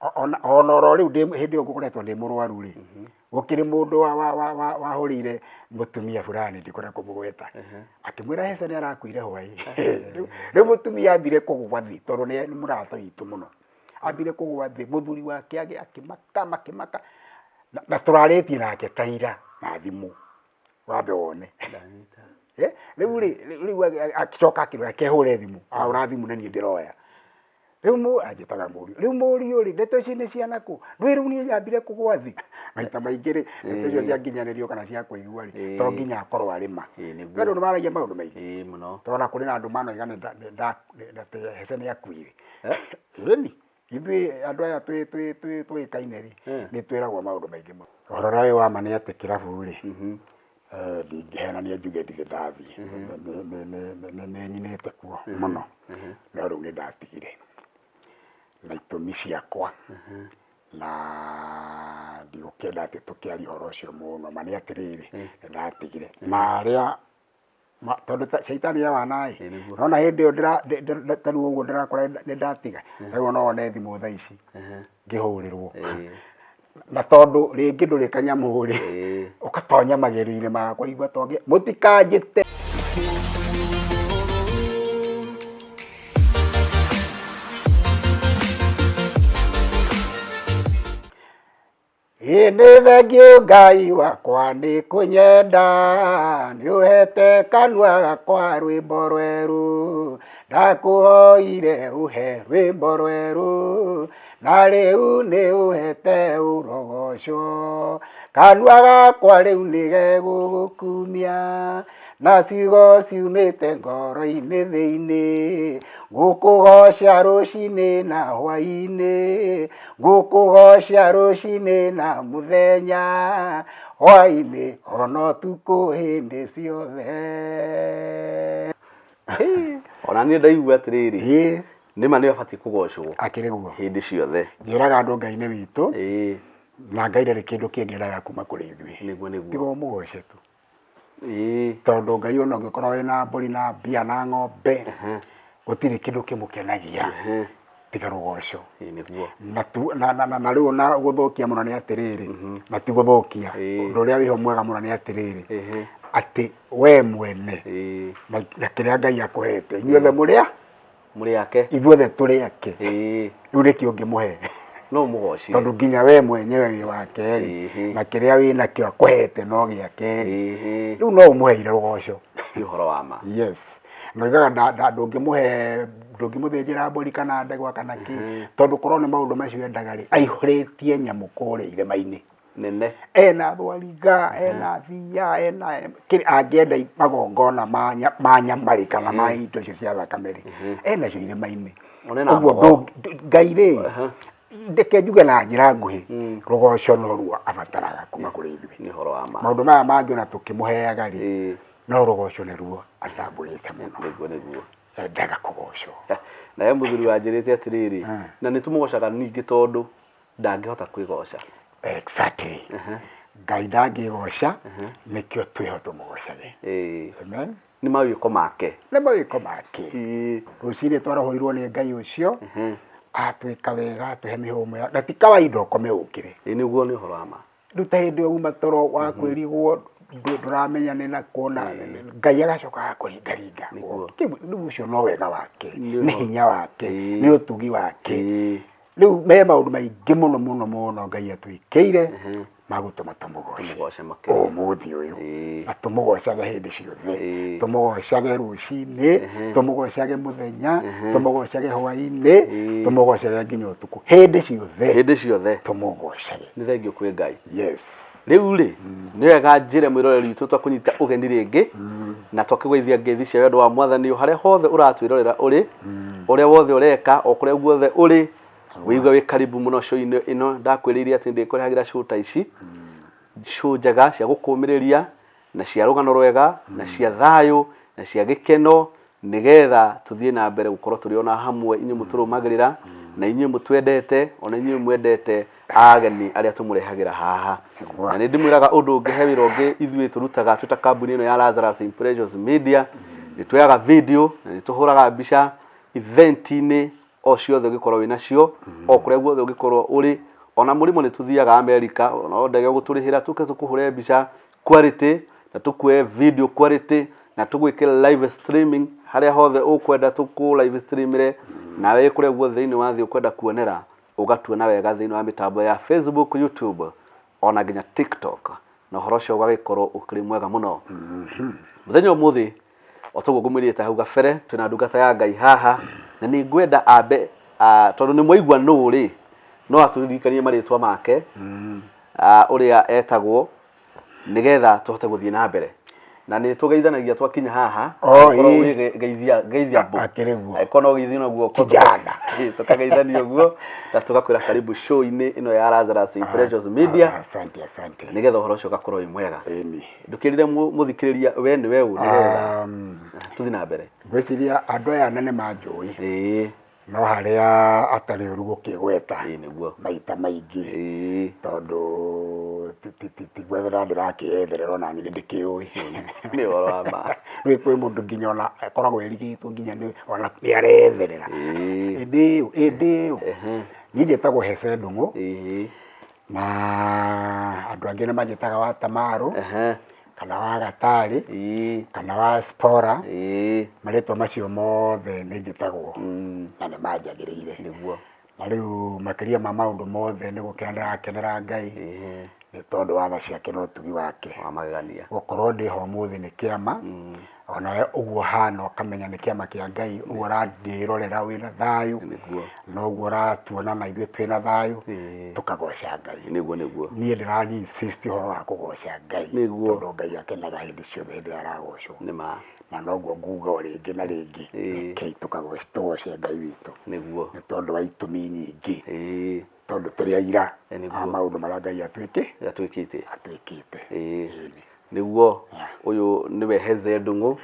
Ona ona oro rĩu ndĩ hĩndĩ ĩyo ngũkoretwo ndĩ mũrwaru rĩ, gũkĩrĩ mũndũ wa wa wa wa wahũrĩire mũtumia fulani ndikwenda kũmũgweta, akĩmwĩra Hece nĩ arakuire hwaĩ. Rĩu rĩu mũtumia ambire kũgwa thĩ tondũ nĩ nĩ mũrata witũ mũno. Ambire kũgwa thĩ, mũthuri wake akĩmaka makĩmaka, na na tũrarĩtie nake ta ira na thimũ, wambe wone. Ndanyita. Eh, rĩu rĩ, rĩu agĩcoka akĩrora reke hũre thimũ, ahũra thimũ na niĩ ndĩroya. Rĩu mũ anjĩtaga mũriũ, rĩu mũriũ rĩ, ndeto ici nĩ cia nakũ? Ndũĩ rĩu niĩ nyambire kũgwa thĩ. Maita maingĩ rĩ, ndeto icio cia nginyanĩrio kana cia kũigua rĩ, to nginya akorwo arĩ ma. Ĩĩ nĩguo. Andũ nĩ maragia maũndũ maingĩ. Ĩĩ mũno. Tondũ ona kũrĩ na andũ manoiga nĩ nda- nĩ nda- nĩ- atĩ Hece nĩ akuire. Ĩni, ithuĩ andũ aya twĩ twĩ twĩ tũĩkaine rĩ, nĩ twĩragwo maũndũ maingĩ mũno. Ũhoro ũrĩa wĩ wa ma nĩ atĩ kĩrabu rĩ, Ndingĩhenania njuge ndirĩ ndathiĩ, nĩ nyinĩte kuo mũno, no rĩu nĩ ndatigire na itũmi ciakwa, na ndigũkĩenda atĩ tũkĩarie ũhoro ũcio mũno, ma nĩ atĩrĩrĩ, nĩ ndatigire na arĩa tondũ caitani e wana ĩ, nĩwona hĩndĩ ĩyo ta rĩu ũguo ndĩrakora nĩ ndatiga, rĩu no wone thimũ thaa ici ngĩhũrĩrwo. Na tondũ rĩngĩ ndũrĩ kanyamũ rĩ, ũgatonya magerio-inĩ makwa igua tongĩ mũtikanjĩte. Ĩĩ nĩ thengiũ Ngai wakwa nĩ kũnyenda, nĩ ũhete kanua gakwa rwĩmbo rwerũ, ndakũhoire ũhe rwĩmbo rwerũ, na rĩu nĩ ũhete ũrogocwo, kanua gakwa rĩu nĩ gegũgũkumia, na ciugo ciumĩte ngoro-inĩ thĩinĩ, ngũkũgoca rũcinĩ na hwainĩ, ngũkũgoca rũcinĩ na mũthenya, hwainĩ ona ũtukũ hĩndĩ ciothe. Ona niĩ ndaigua atĩrĩrĩ, Ĩĩ, nĩma nĩ abatiĩ kũgocwo akĩrĩ guo. hĩndĩ ciothe. Njĩraga andũ Ngai nĩ witũ, Ĩĩ, na Ngai ndarĩ kĩndũ kĩngĩ endaga kuma kũrĩ ithuĩ. nĩguo nĩguo. Tiga ũmũgoce tu. Ĩĩ. Tondũ Ngai ona ũngĩkorwo wĩna mbũri na mbia na ng'ombe, gũtirĩ kĩndũ kĩmũkenagia tiga rũgoco. Ĩĩ nĩguo. Na tu, na, na, na, na rĩu ona gũthũkia mũno nĩ atĩrĩrĩ, na ti gũthũkia, ũndũ ũrĩa wĩho mwega mũno nĩ atĩrĩrĩ, atĩ we mwene Ĩĩ. na, na kĩrĩa Ngai akũhete, inyuothe mũrĩ a Mũrĩ ake. Ithuothe tũrĩ ake. Ĩĩ. Rĩu nĩkĩ ũngĩmũhe? No ũmũgocire. Tondũ nginya we mwenyewe wĩ wake rĩ, Ĩhĩ. na kĩrĩa wĩ nakĩo akũhete no gĩake rĩ, Ĩhĩ. rĩu no ũmũheire rũgoco. Nĩ ũhoro wa ma. Yes. Na oigaga ndũngĩmũhe ndũngĩmũthĩnjĩra mbũri kana ndegwa kana kĩ, tondũ korwo nĩ maũndũ macio endaga rĩ, aihũrĩtie nyamũ kũrĩa irĩma-inĩ. Nene. Ena thwariga, ena thiia, ena kĩrĩ angĩenda magongona ma ma nyama rĩ kana ma indo icio cia thakame rĩ, enacio irĩma-inĩ. Ona ena Ũguo mbogo. Ngai rĩ, reke njuge na njĩra nguhĩ, rũgoco noruo abataraga kuma kũrĩ ithuĩ. Nĩ ũhoro wa ma. Maũndũ maya mangĩ ona tũkĩmũheaga rĩ, no rũgoco nĩruo atambũrĩte mũno. Nĩguo nĩguo. Endaga kũgocwo. Na he mũthuri wanjĩrĩte atĩrĩrĩ, na nĩ tũmũgocaga ningĩ tondũ ndangĩhota kwĩgoca. Exactly. Ngai ndangĩgoca, nĩkĩo twĩho tũmũgocage. Amen. Nĩ mawĩko make. Nĩ mawĩko make. Rũcinĩ twarahũrirwo nĩ Ngai ũcio, atwĩka wega, atũhe mĩhũmũ ya, na ti kawaida ũkome ũkĩre. Ĩĩ nĩguo nĩ ũhoro wa ma. Rĩu ta hĩndĩ ĩyo uma toro wa kwĩrigwo ndũramenya nĩ nakũ na Ngai agacoka agakũringaringa. Nĩguo. Rĩu ũcio no wega wake, Nĩ nĩ ũhoro. hinya wake, nĩ ũtugi wake. Rĩu me maũndũ maingĩ mũno mũno mũno Ngai atwĩkĩire ma gũtũma tũmũgoce Tũmũgoce makĩria. ũmũthĩ ũyũ Ĩĩ. na tũmũgocage hĩndĩ ciothe Ĩĩ. tũmũgocage rũcinĩ tũmũgocage mũthenya tũmũgocage hwainĩ Ĩĩ. tũmũgocage nginya ũtukũ hĩndĩ ciothe Hĩndĩ ciothe. tũmũgocage Nĩ thengiũ kwĩ Ngai. yes Rĩu rĩ, nĩ wega njĩre mwĩroreri witũ twakũnyita ũgeni rĩngĩ na twakĩgũithia ngeithi cia wendo wa mwathani o harĩa hothe ũratwĩrorera ũrĩ, ũrĩa wothe ũreka, o kũrĩa guothe ũrĩ, wĩigue wĩ karibu mũno show-inĩ ĩno. Ndakwĩrĩire atĩ ndĩkũrehagĩra show ta ici, show njega cia gũkũmĩrĩria na cia rũgano rwega na cia thayũ na cia gĩkeno nĩgetha tũthiĩ na mbere gũkorwo tũrĩ ona hamwe inyuĩ mũtũrũmagĩrĩra na inyuĩ mũtwendete ona inyuĩ mwendete ageni arĩa tũmũrehagĩra haha. Na nĩ ndĩmwĩraga ũndũ ũngĩ, he wĩra ũngĩ ithuĩ tũrutaga twĩ ta kambuni ĩno ya Lazarus Impressions Media, nĩ tuoyaga video na nĩ tũhũraga mbica event-inĩ. O ciothe ũngĩkorwo wĩ nacio, o kũrĩa guothe ũngĩkorwo ũrĩ, ona mũrĩmo nĩ tũthiaga Amerika, no ndege ũgũtũrĩhĩra tũke tũkũhũre mbica quality, na tũkuoe video quality, na tũgwĩkĩre live streaming harĩa hothe ũkwenda tũkũ live streamĩre, nawe wĩ kũrĩa guothe thĩinĩ wa thĩ ũkwenda kuonera, ũgatuona wega thĩinĩ wa mĩtambo ya Facebook, YouTube, ona nginya TikTok, na ũhoro ũcio ũgagĩkorwo ũkĩrĩ mwega mũno. Mũthenya ũmũthĩ o toguo ngũmwĩrĩte hau gabere, twĩna ndungata ya Ngai haha, na nĩ ngwenda ambe tondũ nĩ mwaigua nũ rĩ, no atũririkanie marĩtwa make, ũrĩa etagwo, nĩgetha tũhote gũthiĩ na mbere. Na nĩ tũgeithanagia twakinya haha, Oh, ũkorwo ĩĩ. wĩ geithia geithia mbũ. Akĩrĩ guo. Angĩkorwo no geithio na guoko, Kijana. Tũkageithania ũguo, na tũgakwĩra karibu show-inĩ ĩno ya Lazarus Impressions Media. Asante, asante. Nĩgetha ũhoro ũcio ũgakorwo wĩ mwega. Ĩni. Ndũkĩrire mũthikĩrĩria we nĩwe ũ, nĩgetha tũthiĩ na mbere. Ngwĩciria andũ aya anene manjũĩ. No harĩa atarĩ ũru gũkĩgweta. Ĩĩ, nĩguo. Maita maingĩ. Tondũ ti gwethera ndĩrakĩyetherera ona niĩ nĩndĩkĩũĩ. Nĩ ũhoro wa ma. Rĩu kwĩ mũndũ nginya ona akoragwo erigĩtwo nginya nĩ ona nĩ aretherera. Ĩndĩ ĩyo, ĩndĩ ĩyo. Niĩ njĩtagwo Hece Ndung'u. Na andũ angĩ nĩ manjĩtaga wa Tamaru. Kana wa Gatarĩ. Kana wa Spora. Marĩtwa macio mothe nĩ njĩtagwo. Na nĩ manjagĩrĩire. Na rĩu makĩria ma maũndũ mothe nĩ gũkena ndĩrakenera Ngai. Nĩ tondũ wa tha ciake na ũtugi wake. Wa magegania. Gũkorwo ndĩ ho ũmũthĩ nĩ kĩama. Onawe ũguo ũhana ũkamenya nĩ kĩama kĩa Ngai, ũguo ũrandĩrorera wĩna thayũ. Na ũguo ũratuona na ithuĩ twĩna thayũ, tũkagoca Ngai. Nĩguo, nĩguo. Niĩ ndĩra insist ũhoro wa kũgoca Ngai. Tondũ Ngai akenaga hĩndĩ ciothe hĩndĩ ĩrĩa aragocwo. Nĩ ma. Na noguo nguga o rĩngĩ na rĩngĩ, rekei tũgoce Ngai witũ. Nĩ tondũ wa itũmi nyingĩ. Tondũ tũrĩ aira a maũndũ marĩa Ngai Atwĩkĩte. atwĩkĩte. Nĩguo, ũyũ nĩwe Heze Ndung'u,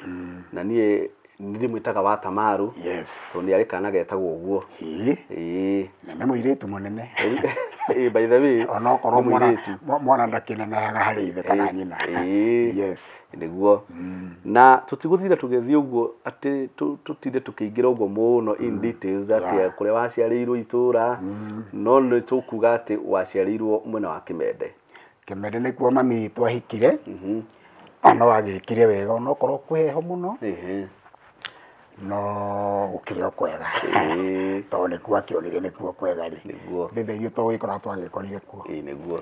na niĩ ndĩmwĩtaga wa Tamaru. Tondũ nĩ arĩ kana getagwo ũguo. Na nĩ mũirĩtu mũnene. By the way, Onokorwo nĩ mũirĩtu. mwana ndakĩnenehaga harĩ ithe kana nyina. Nĩguo. Na tũtigũtinda tũgĩthiĩ ũguo atĩ tũtinde tũkĩingĩra ũguo mũno in details atĩ kũrĩa waciarĩirwo itũra, no nĩ tũkuga atĩ waciarĩirwo mwena wa Kĩmende. Kĩmende nĩkuo mami witũ ahikire. Na no agĩkire wega onokorwo kwĩ heho mũno. No gũkĩrĩ o kwega. Tondũ nĩkuo akĩonire nĩkuo kwega rĩ. Thutha ithuĩ tũgĩkora twagĩkorire kuo. Nĩguo.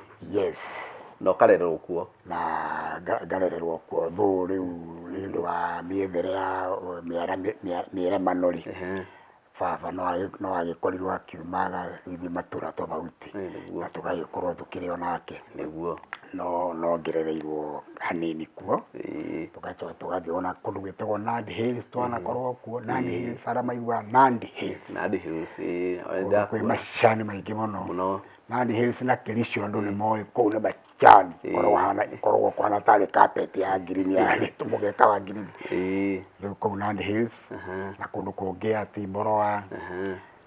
Na ũkarererwo kuo. Na ngarererwo kuo thũ rĩu nĩ ũndũ wa mĩethere ya mĩeremano rĩ. Baba no agĩkorirwo akiuma agagĩthiĩ matũra tofauti. Na tũgagĩkorwo tũkĩrĩ o nake. No, no ngerereirwo hanini kuo. Tũgacoka tũgathiĩ ona kũndũ gwĩtagwo Nandi Hills, twanakorwo kuo. Nandi Hills, arĩa maiguaga Nandi Hills. Nandi Hills, Kũndũ kwĩ macani maingĩ mũno. Mũno. Nandi Hills na Kericho andũ nĩ moĩ kũu nĩ macani. Koragwo hana, koragwo kũhana tarĩ carpet ya green ya mũgeka wa green. Rĩu kũu Nandi Hills, na kũndũ kũngĩ atĩ Mboroa.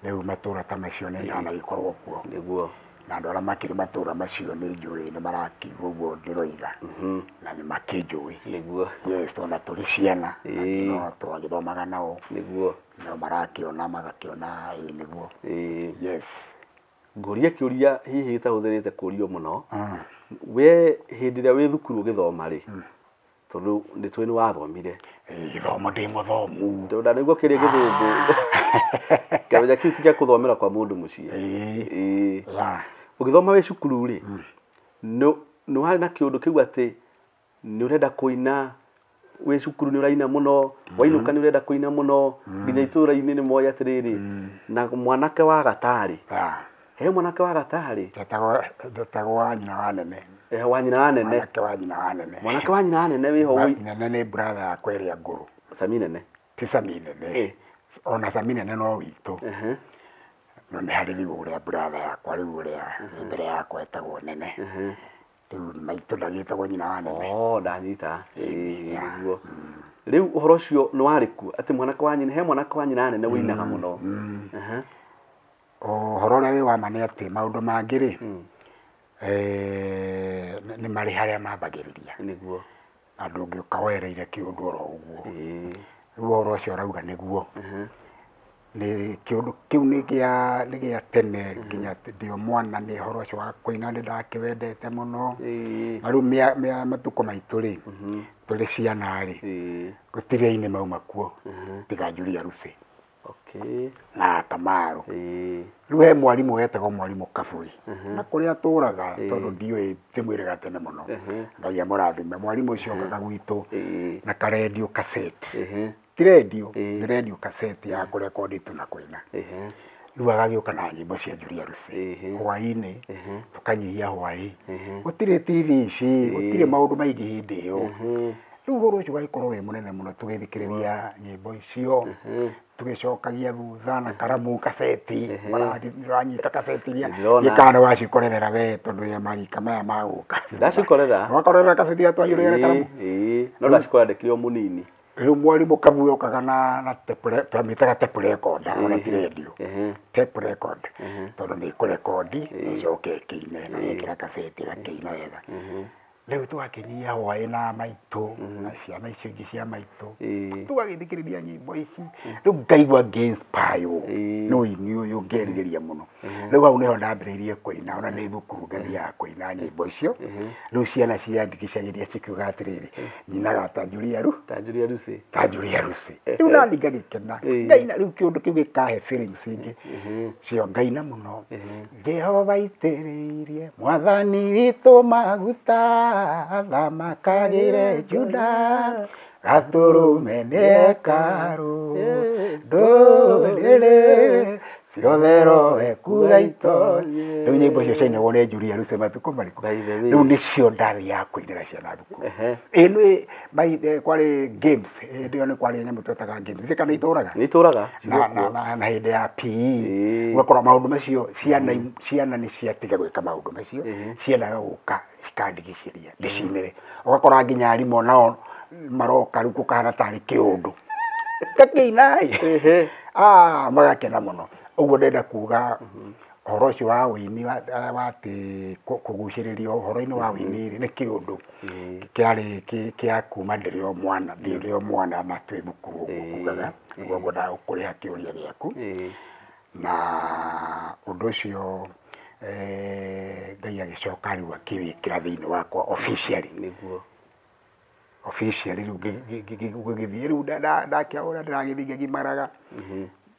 Rĩu matũra ta macio nĩ ndanagĩkorwo kuo. Na andũ arĩa makĩrĩ matũra macio nĩ njũĩ nĩ marakĩigua ũguo ndĩroiga. Na nĩ makĩnjũĩ. Yes, ona tũrĩ ciana, no twagĩthomaga nao. No marakĩona, magakĩona, ĩĩ nĩguo. Ngũrie kĩũria hihi gĩtahũthĩrĩte kũrio mũno. We hĩndĩ ĩrĩa wĩ thukuru ũgĩthoma rĩ, tondũ nĩ tũĩ nĩ wathomire. Gĩthomo ndĩ mũthomu. Tondũ ndanĩguo kĩrĩ gĩthũngũ. Kĩamenya kĩu ti gĩa kũthomera kwa mũndũ mũciĩ. Ũgĩthoma wĩ cukuru rĩ, nĩ warĩ na kĩũndũ kĩu atĩ nĩ ũrenda kũina, wĩ cukuru nĩ ũraina mũno, wainũka nĩ ũrenda kũina mũno, nginya itũũra-inĩ nĩ moĩ atĩrĩrĩ, na mwanake wa Gatarĩ. He mwanake wa Gatarĩ. Ndetagwo wa nyina wa nene. Wa nyina wa nene. Mwanake wa nyina wa nene. Mwanake wa nyina wa nene wĩho Wa nene nĩ brother yakwa ĩrĩa ngũrũ. Sami nene. Ti Sami nene. Ona Sami nene no witũ. No nĩ harĩ rĩu ũrĩa brother yakwa rĩu ũrĩa mbere yakwa etagwo nene. Rĩu maitũ ndagĩtagwo nyina wa nene. Oh, ndanyita. Nĩguo. Rĩu ũhoro ũcio nĩ warĩ kuo atĩ mwanake wa nyina, he mwanake wa nyina wa nene wĩinaga mũno. Ũhoro ũrĩa wĩ wa ma nĩ atĩ maũndũ mangĩ rĩ, nĩ marĩ harĩa mambagĩrĩria. Na ndũngĩũka wereire kĩũndũ oro ũguo. Rĩu ũhoro ũcio ũrauga nĩguo. Nĩ kĩũndũ kĩu nĩ gĩa tene nginya ndĩ o mwana, nĩ ũhoro ũcio wa kũina nĩ ndakĩwendete mũno. Na rĩu matukũ maitũ rĩ, tũrĩ ciana rĩ, gũtirĩ aini mauma kuo tiga Julia Lucy. Okay. Na Kamaru. Rĩu he mwarimũ wetagwo mwarimũ Kabui, na kũrĩa atũraga tondũ ndiũĩ ndĩmwĩraga tene mũno, Ngai amũrathime. Mwarimũ ũcio okaga gwitũ na karendio cassette, ti rendio, nĩ rendio cassette ya kũrekondi tu na kũina. Rĩu agagĩũka na nyĩmbo cia Julia Lucy hwaĩ-inĩ, tũkanyihia hwaĩ, gũtirĩ TV ici, gũtirĩ maũndũ maingĩ hĩndĩ ĩyo. Rĩu ũhoro ũcio ũgagĩkorwo wĩ mũnene mũno, tũgĩthikĩrĩria nyĩmbo icio, tũgĩcokagia thutha na karamu kaseti, ũranyita kaseti iria gĩkana nĩ wacikorerera we, tondũ ya marika maya magũka. Ndacikorera. Wakorerera kaseti iria twahiũrĩire na karamu. No ndacikorera ndĩkĩrĩ o mũnini. Rĩu mwarimũ Kabui okaga na twamĩtaga tape recorder, ona ti radio, tape record, tondũ nĩ ĩkũrekondi ĩcoke ĩkĩine, na wekĩra kaseti ĩgakĩina wega. Rĩu tũgakĩnyihia hwaĩ na maitũ na ciana icio ingĩ cia maitũ, tũgagĩthikĩrĩria nyĩmbo ici. Rĩu ngaigua ngĩ-inspire nĩ ũini ũyũ, ngerirĩria mũno. Rĩu hau nĩho ndambĩrĩirie kũina, ona ndĩ thukuru ngathiaga kũina nyĩmbo icio. Rĩu ciana ciandigicagĩria cikiuga atĩrĩrĩ, nyinaga ta Julia Ru, ta Julia Lucy, ta Julia Lucy. Rĩu nani ngagĩkena, ngaina. Rĩu kĩũndũ kĩu gĩkahe feelings ingĩ cio, ngaina mũno. Jehova itĩrĩirie mwathani witũ maguta, athamakagĩre Juda, gatũrũme nĩ hekarũ, ndũrĩrĩ ciothe roe kuga itonye. Rĩu nyĩmbo icio ciainagwo nĩ Julia Lucy matukũ marĩkũ? Rĩu nĩcio ndathiaga kũinĩra ciana thukuru. Ĩ nĩ kwarĩ games hĩndĩ ĩyo, nĩ kwarĩ nyamũ twetaga games, ririkana itũraga nĩ itũraga na hĩndĩ ya PE ũgakora maũndũ macio, ciana nĩ ciatiga gwĩka maũndũ macio, ciendaga gũka cikandigicĩria ndĩcinĩre. Ũgakora nginya arimũ nao maroka, rĩu gũkahana tarĩ kĩũndũ gakĩina, magakena mũno. Ũguo ndĩrenda kuga ũhoro ũcio wa ũini wa atĩ kũgucĩrĩrio ũhoro-inĩ wa ũini rĩ, nĩ kĩũndũ kĩarĩ kĩa kuma ndĩrĩ o mwana, ndĩrĩ o mwana na twĩ thukuru ũguo kugaga. Ũguo ngwendaga gũkũrĩha kĩũria gĩaku, na ũndũ ũcio Ngai agĩcoka rĩu akĩwĩkĩra thĩinĩ wakwa officially. Nĩguo. Officially rĩu ngĩgĩthiĩ, rĩu ndakĩa ũrĩa ndĩragĩthiĩ ngĩgimaraga,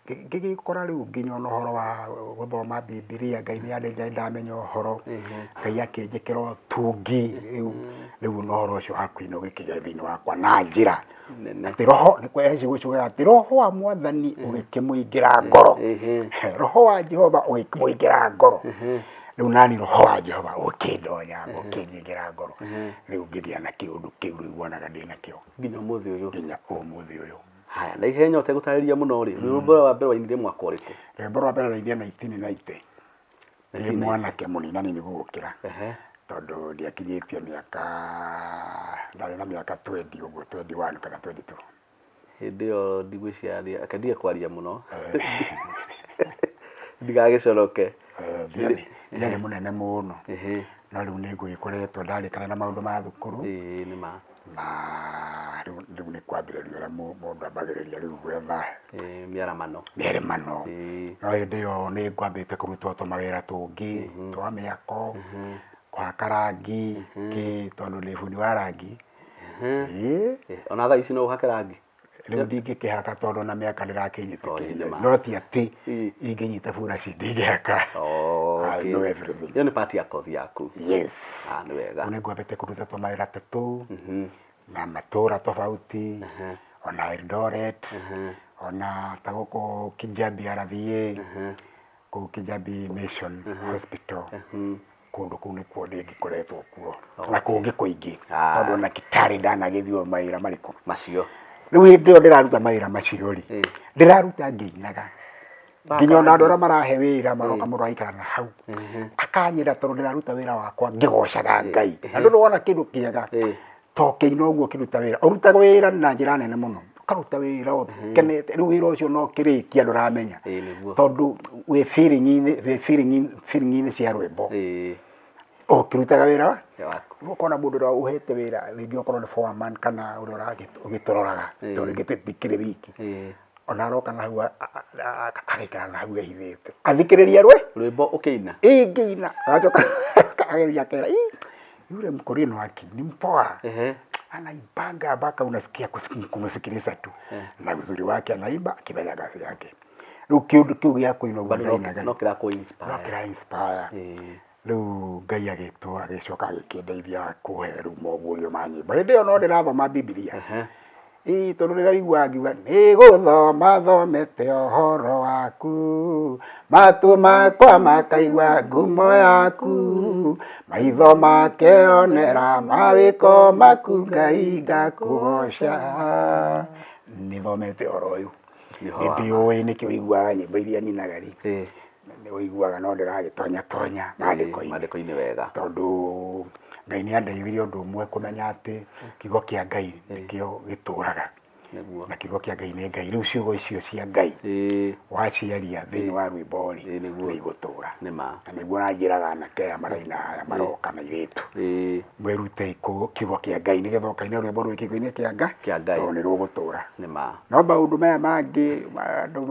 ngĩgĩkora rĩu nginya ona ũhoro wa gũthoma Bibilia, Ngai nĩ andeithia, ndamenya ũhoro, Ngai akĩnjĩkĩra ũtungi. Rĩu ona ũhoro ũcio wa kũina ũgĩkĩgĩa thĩinĩ wakwa na njĩra atĩ roho nĩ kwa ciugo ciugaga atĩ roho wa mwathani ũgĩkĩmũingĩra ngoro, roho wa Jehova ũgĩkĩmũingĩra ngoro. Rĩu nani roho wa Jehova ũkĩndonya, ũkĩnyingĩra ngoro, rĩu ngĩgĩa na kĩũndũ kĩu rĩu wonaga ndĩ nakĩo nginya ũmũthĩ ũyũ. Nginya ũmũthĩ ũyũ. Haya, na ihenya ũtegũtarĩria mũno rĩ, rwĩmbo rwa mbere wainire mwaka ũrĩkũ? Rwĩmbo rwa mbere rainire 1990, ndĩ mwanake mũninanini gũgũkĩra, tondũ ndiakinyĩtie mĩaka, ndarĩ na mĩaka 20 ũguo, 21 kana 22. Hĩndĩ ĩyo ndigwĩciria, reke ndige kwaria mũno ndigagĩconoke. Ndiarĩ mũnene mũno, no rĩu nĩ ngũgĩkoretwo ndarĩkana na maũndũ ma thukuru. Ĩĩ nĩ ma. Na rĩu nĩ kwambĩrĩria ũrĩa mũndũ ambagĩrĩria rĩu gwetha mĩaramano. Mĩaramano. No hĩndĩ ĩyo nĩ ngwambĩte kũrutwo tũmawĩra tũngĩ twa mĩako, kũhaka rangi, kĩ, tondũ ndĩ bundi wa rangi. Ona thaa ici no ũhake rangi? Rĩu ndingĩkĩhaka tondũ na mĩaka ndĩrakĩnyitĩkĩria, no ti atĩ ingĩnyita buraci ndingĩhaka. I know everything. Ĩyo nĩ part ya kothi yaku. Yes. Nĩ wega. Rĩu nĩngwambĩte kũruta tũmawĩra ta tũu na matũra tofauti, ona Eldoret, ona ta gũkũ Kijabi RVA, kũu Kijabi Mission Hospital, kũndũ kũu nĩkuo ndĩngĩkoretwo kuo na kũngĩ kũingĩ, tondũ ona Kitale ndanagĩthiĩ mawĩra marĩkũ macio. Rĩu hĩndĩ ĩyo ndĩraruta mawĩra macio rĩ, ndĩraruta ngĩinaga, nginya ona andũ arĩa marahe wĩra maroka, mũndũ agaikara na hau akanyĩra, tondũ ndĩraruta wĩra wakwa ngĩgocaga Ngai. Na ndũrĩ wona kĩndũ kĩega to kĩina ũguo ũkĩruta wĩra, ũrutaga wĩra na njĩra nene mũno, ũkaruta wĩra ũkenete. Rĩu wĩra ũcio no ũkĩrĩkia ndũramenya, tondũ wĩ feeling-inĩ cia rwĩmbo ũkĩrutaga wĩra waku. Ũkona mũndũ ũrĩa ũhete wĩra, rĩngĩ okorwo nĩ foreman kana ũrĩa ũgĩtũroraga, tondũ rĩngĩ tũtikĩrĩ wiki, Ona aroka na hau agaikara na hau ehithĩte athikĩrĩria rwe Rwĩmbo ũkĩina. Ĩngĩina agacoka ageria akera, "Ii, yule mkorino aki ni mpoa." Anaibanga mpaka unasikia kumsikiliza tu na uzuri wake, anaimba akifanya kazi yake. Rĩu kĩũndũ kĩu gĩa kũina ũguo Bado no ndainaga no kĩrakũ inspire. No kĩra inspire. Rĩu Ngai agĩtwo agĩcoka agĩkĩndeithia kũhe rĩu moguũrio ma nyĩmbo. Hĩndĩ ĩyo no ndĩrathoma Bibilia. Ĩĩ, tondũ ndĩraigua ngiuga nĩ gũthoma thomete ũhoro waku, matũ makwa makaigua ngumo yaku, maitho makeonera mawĩko maku, Ngai ngakũgoca. Nĩ thomete ũhoro ũyũ. Nĩ ũhoro wa ma. Nĩ ndĩũĩ nĩkĩo ũiguaga nyĩmbo iria nyinaga rĩ, nĩ ũiguaga no ndĩragĩtonya tonya maandĩko-inĩ. Maandĩko-inĩ wega. Tondũ Ngai nĩ andeithirie ũndũ ũmwe kũmenya atĩ kiugo kĩa Ngai nĩkĩo gĩtũraga. Na kiugo kĩa Ngai nĩ Ngai. Rĩu ciugo icio cia Ngai waciaria thĩinĩ wa rwĩmbo rĩ, nĩ igũtũra. Nĩ ma. Na nĩguo ũranjĩraga anake aya maraina aya maroka na airĩtu. Mwĩrutei kiugo kĩa Ngai nĩgetha ũkaina rwĩmbo rwĩ kiugo-inĩ kĩa Ngai, Kĩa Ngai. Tondũ nĩ rũgũtũra. Nĩ ma. No maũndũ maya mangĩ andũ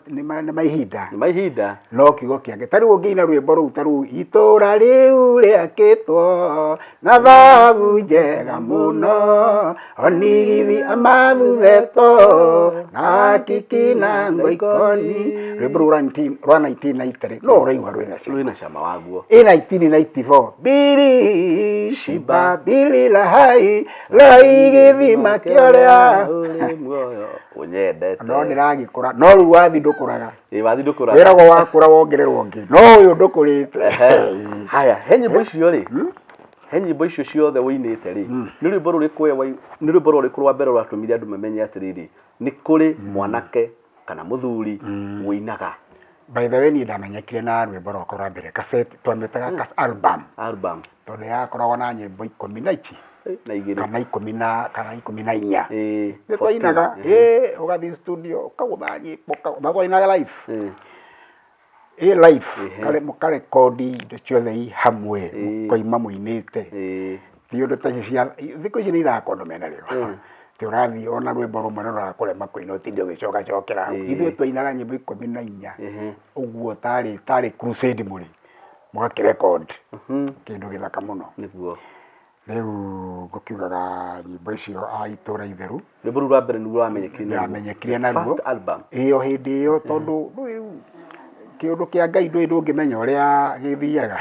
nĩ ma ihinda. Nĩ ma ihinda. No kiugo kĩa Ngai. Ta rĩu ũngĩina rwĩmbo rũu ta rũu, itũũra rĩu rĩakĩtwo na thahabu njega mũno, onigithi amathutheto na akiki na ngoikoni. Rwĩmbo rũu rwa 1993 no ũraigua rwĩna cama. Rwĩna cama waguo. Ĩ 1994 bili shiba bili lahai lai gĩthima kĩorĩa Ũrĩ muoyo ũnyendete. No ndĩragĩkũra, no rĩu wathi ndũkũraga. Ĩĩ, wathi ndũkũraga. Wĩragwo wakũra wongererwo ũngĩ, no ũyũ ndũkũrĩte. Haya, he nyĩmbo icio rĩ, he nyĩmbo icio ciothe ũinĩte rĩ, nĩ rwĩmbo rũrĩkũ we nĩ rwĩmbo rũrĩkũ rwa mbere rwatũmire andũ mamenye atĩrĩrĩ, nĩ kũrĩ mwanake kana mũthuri ũinaga? By the way, niĩ ndamenyekire na rwĩmbo rwakwa rwa mbere, cassette twamĩtaga album. Album. Tondũ yakoragwo na nyĩmbo ikũmi na ici Na igĩrĩ. Kana ikũmi na kana 14. Nĩ 14. twainaga, ĩ ũgathiĩ studio ũkagũtha nyĩmbo na twainaga live. Ĩ live, mũkarekondi indo ciothe i hamwe, mũkoima mũinĩte. Ti ũndũ ta ici cia thikũ ici nĩ ithako andũ mena rĩo. Ti ũrathiĩ ona rwĩmbo rũmwe nĩ rũrakũrema kũina ũtinde ũgĩcokacokera hau. Ithuĩ twainaga nyĩmbo 14 ũguo tarĩ crusade mũrĩ mũgakĩrecord kĩndũ gĩthaka mũno. Rĩu ngũkiugaga nyĩmbo icio a itũra itheru. Rwĩmbo rũu rwa mbere nĩruo rwamenyekire naruo. Ndamenyekire naruo. First album. Ĩyo hĩndĩ ĩyo, tondũ rĩu kĩũndũ kĩa Ngai ndũĩ ndũngĩmenya ũrĩa gĩthiaga.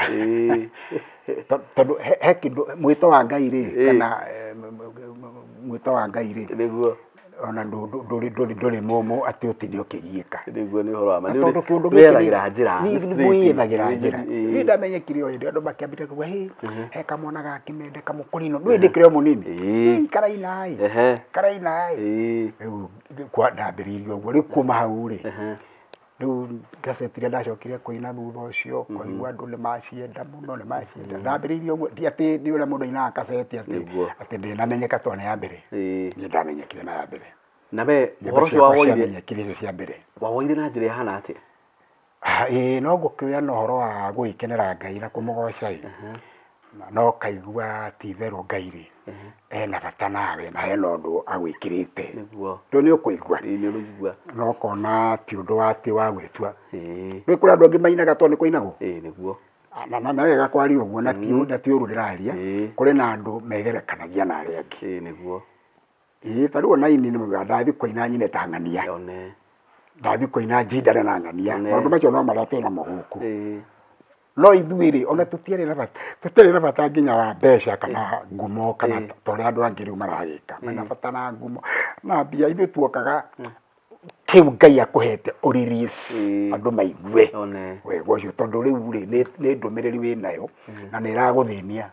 Tondũ he kĩndũ mwĩto wa Ngai rĩ, kana mwĩto wa Ngai rĩ, ona ndũrĩ mũmũ atĩ ũtinde ũkĩgiĩka. Nĩguo, nĩ ũhoro wa ma. Na tondũ kĩũndũ gĩkĩ Wĩyethagĩra njĩra, nĩ nĩ straight. mwĩyethagĩra njĩra. Niĩ ndamenyekire o hĩndĩ andũ makĩambĩrĩria kuga, "Hĩ, he kamwana ga Kĩmende kamũkũrino." Ndũĩ ndĩkĩrĩ o mũnini. Hĩ, karaina ĩ. Karaina ĩ. Rĩu kwa ndambĩrĩirie ũguo. Rĩu kuma hau rĩ, rĩu ngaseti iria ndacokire kũina thutha ũcio, kwaigua andũ nĩ macienda mũno, nĩ macienda. Ndambĩrĩirie ũguo, ti atĩ nĩ ũrĩa mũndũ ainaga kaseti atĩ atĩ ndĩnamenyeka tondũ nĩ ya mbere. Niĩ ndamenyekire na ya mbere. Na we Nyĩmbo ũhoro ũcio ciakwa wawoire ciamenyekire icio cia mbere. Wawoire na njĩra ĩhana atĩa? Ĩĩ, no ngũkĩoya na ũhoro wa gũgĩkenera Ngai na kũmũgoca ĩ, no kaigua ti itherũ Ngai rĩ, ena bata nawe na hena ũndũ agwĩkĩrĩte. Ndũĩ nĩ ũkũigua? Ĩĩ, nĩ ũraigua. Na ũkona ti ũndũ wa atĩ wa gwĩtua. Nĩ kũrĩ andũ angĩ mainaga tondũ nĩ kũinagwo. Ĩĩ, nĩguo. Na wega kwaria ũguo na ti ũru ndĩraria, kũrĩ na andũ megerekanagia na arĩa angĩ. Ĩĩ, nĩguo. Ĩĩ, ta rĩu ona aini nĩ maugaga ndathiĩ kũina nyine ta ng'ania. Ndathiĩ kũina njindane na ng'ania. Maũndũ macio no marĩa twĩ namo gũkũ. No ithuĩ rĩ, ona tũtiarĩ na bata, tũtiarĩ na bata nginya wa mbeca kana ngumo kana ta ũrĩa andũ angĩ rĩu maragĩka. Mena bata na ngumo na mbia. Ithuĩ tuokaga kĩu Ngai akũhete ũ release andũ maigue wega ũcio, tondũ rĩu rĩ nĩ ndũmĩrĩri wĩnayo na nĩ ĩragũthĩnia.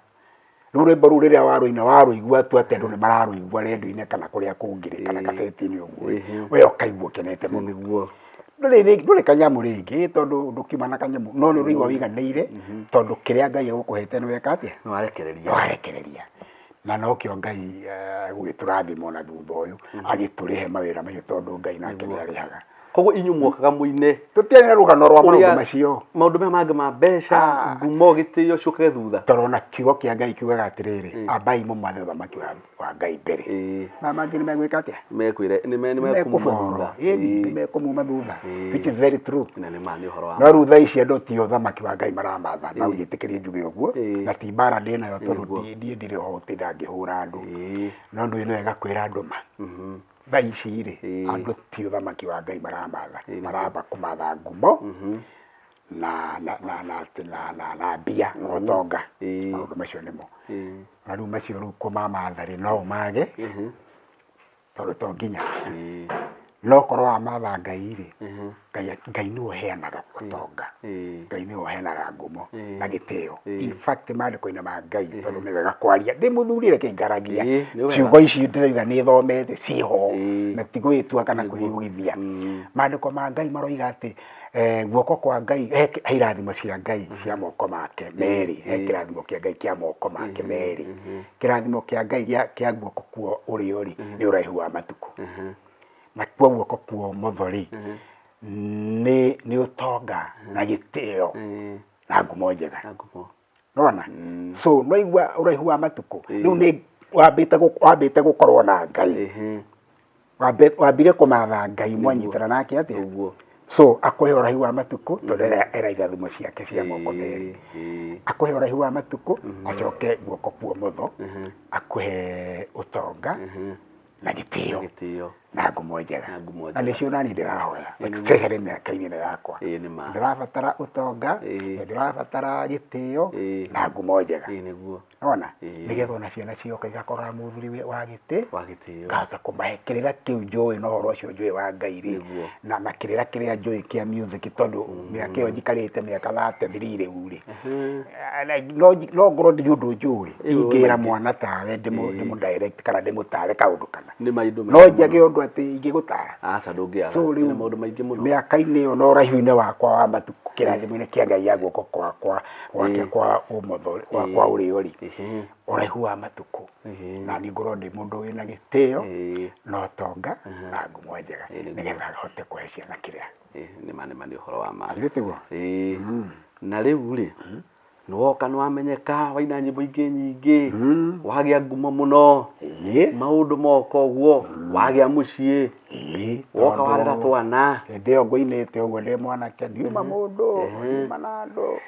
Rĩu rwĩmbo rũu rĩrĩa warũina warũigua tu atĩ andũ nĩ mararũigua rendio-inĩ kana kũrĩa kũngĩ rĩ, kana kaseti-inĩ ũguo rĩ, we ũkaigua ũkenete mũno. Ndũrĩ kanyamũ rĩngĩ tondũ ndũkiuma na kanyamũ, no nĩ ũraigua ũiganĩire tondũ kĩrĩa Ngai egũkũhete nĩ weka atĩa? Nĩ warekereria. Nĩ warekereria. Na nokĩo Ngai agũgĩtũrathima ona thutha ũyũ, agĩtũrĩhe mawĩra macio tondũ Ngai nake nĩ arĩhaga. Koguo inyuĩ mwokaga mũine Tũtiarĩ na rũgano rwa maũndũ Ũrĩa- macio. Maũndũ maya mangĩ ma mbeca, ngumo, gĩtĩo ciũkage thutha. Tondũ ona kiugo kĩa Ngai kiugaga atĩrĩrĩ, ambai mũmathe ũthamaki wa Ngai mbere. Maya mangĩ nĩ megwĩka atĩa? Mekwĩre nĩ me nĩ mekuma Nĩmekũborwo. thutha. Ĩni, nĩ mekũmuma thutha. Which is very true. Na nĩ ma, nĩ ũhoro wa No rĩu thaa ici andũ ti ũthamaki wa Ngai maramatha, na ũnjĩtĩkĩrie njuge ũguo, na ti mbara ndĩ nayo tondũ niĩ ndirĩ ho gũtinda ngĩhũra andũ. No ũndũ ũyũ nĩ wega kwĩra andũ ma. Thaa ici rĩ, andũ ti ũthamaki wa Ngai maramatha, maramba kũmatha ngumo na na na na na na na mbia na ũtonga. Maũndũ macio nĩmo. Na rĩu macio rĩu kũmamatha rĩ, no ũmage tondũ to nginya. No korwo wamatha Ngai rĩ, Ngai nĩwe ũheanaga ũtonga. Ngai nĩwe ũheanaga ngumo na gĩtĩo. In fact maandĩko-inĩ ma Ngai, tondũ nĩ wega kwaria, ndĩ mũthuri reke ngaragia. Nĩ wega. Ciugo ici ndĩroiga nĩ thomete ciho, na ti gwĩtua kana kwĩyugithia. Maandĩko ma Ngai maroiga atĩ guoko kwa Ngai, he irathimo cia Ngai cia moko make merĩ, he kĩrathimo kĩa Ngai kĩa moko make merĩ. Kĩrathimo kĩa Ngai kĩa guoko kwa ũrĩo rĩ, nĩ ũraihu wa matukũ. Na kwa guoko kwa ũmotho rĩ, nĩ ũtonga na gĩtĩo na ngumo njega. Na ngumo. Nĩwona? So no igua ũraihu wa matukũ. Rĩu nĩ wambĩte gũkorwo na Ngai. Wambire kũmatha Ngai, mwanyitana nake atĩa? Ũguo. So akũhe ũraihu wa matukũ tondũ era irathimo ciake cia moko merĩ. Akũhe ũraihu wa matukũ, acoke guoko kwa ũmotho, akũhe ũtonga na gĩtĩo Gĩtĩo. na ngumo njega. Na ngumo Na njega. nĩcio nani ndĩrahoya, especially mĩaka-inĩ ĩno yakwa. Nĩ ma. Ndĩrabatara ũtonga, ndĩrabatara gĩtĩo na ngumo njega. Nĩguo. Nĩwona? Nĩgetha ona ciana cioka igakoraga mũthuri wa gĩtĩ, Wa gĩtĩo. Ngahota kũmahe kĩrĩra kĩu njũĩ na ũhoro ũcio njũĩ wa Ngai rĩ, Nĩguo. na kĩrĩra kĩrĩa njũĩ kĩa music, tondũ mĩaka ĩyo njikarĩte mĩaka 33 rĩu rĩ, no ngorwo ndĩ ũndũ njũĩ, ingĩra mwana tawe ndĩmũ direct kana ndĩmũtare kaũndũ kana. Nĩ maũndũ No maingĩ njage mũno. ũndũ atĩ ingĩgũtara. Aca, ndũngĩaga. So rĩu Nĩ maũndũ maingĩ mũno. Mĩaka-inĩ ĩyo na ũraihu-inĩ wakwa wa matukũ, kĩrathimo-inĩ kĩa Ngai ya guoko kwakwa, gwake kwa ũmotho, kwa ũrĩo rĩ, ũraihu wa matukũ. Na niĩ ngorwo ndĩ mũndũ wĩna gĩtĩo, na ũtonga, na ngumo njega, nĩgetha hote kũhe ciana kĩrĩra. Nĩ ma, nĩ ma, nĩ ũhoro wa ma. Githĩ tiguo? Na rĩu rĩ, nĩ woka, nĩ wamenyeka, waina nyĩmbo ingĩ nyingĩ, wagĩa ngumo mũno, maũndũ moka ũguo, wagĩa mũciĩ, woka warera twana. Hĩndĩ ĩyo ngũinĩte ũguo ndĩ mwanake, ndiuma mũndũ, ndiuma na andũ.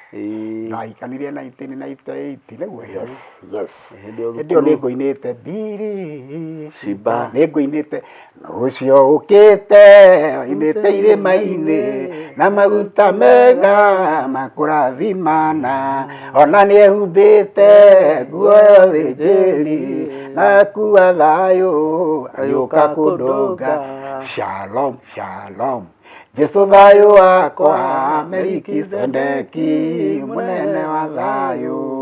Ndahikanirie 1998, nĩguo? Yes, yes. Hĩndĩ ĩyo Hĩndĩ ĩyo thukuru. nĩ ngũinĩte Mbiri Shimba. Nĩ ngũinĩte ũcio ũkĩte oimĩte irĩma-inĩ na maguta mega makũrathimana, ona nĩ ehumbĩte nguo ya ũthĩnjĩri na akua thayũ agĩũka kũndũnga. Shalom, shalom, Jesu thayũ wakwa, Melikisedeki mũnene wa thayũ.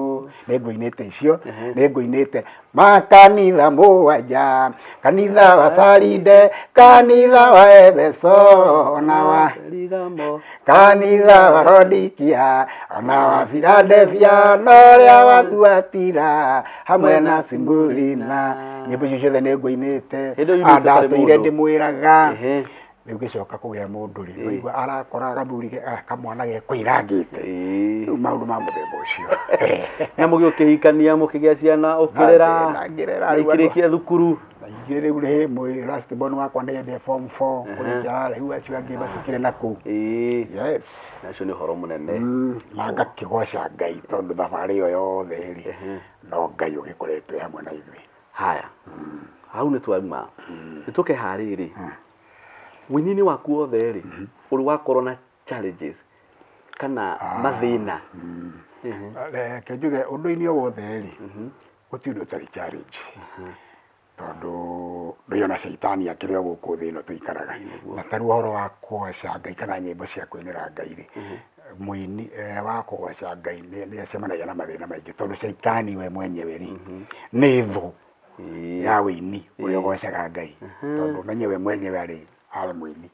Nĩ ngũinĩte icio, nĩ ngũinĩte makanitha mũgwanja, kanitha wa Saride, kanitha wa Efeso, ona wa Perigamo, kanitha wa Rodikia, ona wa Philadelphia, na ũrĩa wa Thuatira, hamwe na Simurina. Nyĩmbo icio ciothe nĩ ngũinĩte. Hĩndĩ ĩyo yumĩte Ndatũire tarĩ mũndũ. ndĩmwĩraga. Rĩu ngĩcoka kũgĩa mũndũ rĩ, waigua arakora gathuri kamwana gekũirangĩte. Rĩu maũndũ ma mũthemba ũcio. Na mũgĩũkĩhikania, mũkĩgĩa ciana, ũkĩrera, Na ngĩrera, na rĩu andũ- ikĩrĩkia thukuru. Na ingĩ rĩu rĩ, last born wakwa nĩ ndĩ form 4, kũrĩkia rĩu acio angĩ matikĩrĩ na kũu. Yes. Na ũcio nĩ ũhoro mũnene. Na ngakĩgoca Ngai tondũ thabarĩ ĩyo yothe rĩ, no Ngai ũgĩkoretwo hamwe na ithuĩ. Haya. Hau nĩ twauma. Nĩ tũke harĩrĩ. Wĩini-inĩ waku wothe rĩ, ũrĩ wakorwo na challenges kana mathĩna? Reke njuge ũndũ-inĩ o wothe rĩ, gũtirĩ ũndũ ũtarĩ challenge. Tondũ ndũĩ ona caitani akĩrĩ o gũkũ thĩ ĩno tũikaraga. Na ta rĩu ũhoro wa kũgoca Ngai kana nyĩmbo cia kũinĩra Ngai rĩ, mũini wa kũgoca Ngai nĩ acemanagia na mathĩna maingĩ tondũ caitani we mwenyewe rĩ, nĩ thũ ya wĩini ũrĩa ũgocaga Ngai. Tondũ ũmenye we mwenyewe arĩ mũini.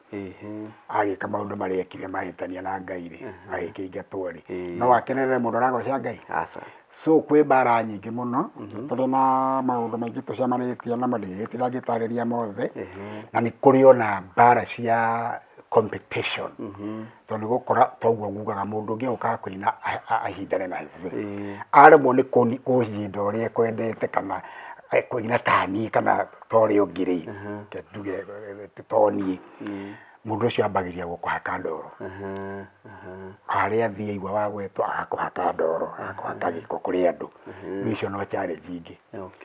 Agĩka maũndũ marĩa ekire mahĩtania na Ngai rĩ, agĩkĩingatwo rĩ, no akenerere mũndũ aragoca Ngai? Aca. So kwĩ mbara nyingĩ mũno, tũrĩ na maũndũ maingĩ tũcemanĩtie namo, ndingĩgĩtinda ngĩtarĩria mothe. Na nĩ kũrĩ ona mbara cia Competition, tondũ gũkora toguo ngugaga mũndũ ũngĩ ũkaga kũina ahindane na Hezzy, aremwo nĩ kũhinda ũrĩa ekwendete kana kũina ta niĩ kana ta ũrĩa ũngĩ rĩ, reke njuge to niĩ, mũndũ ũcio ambagĩrĩria gũkũhaka ndoro. Harĩa athiĩ aigua wagwetwo agakũhaka ndoro, agakũhaka gĩko kũrĩ andũ. Rĩu icio no challenge ingĩ.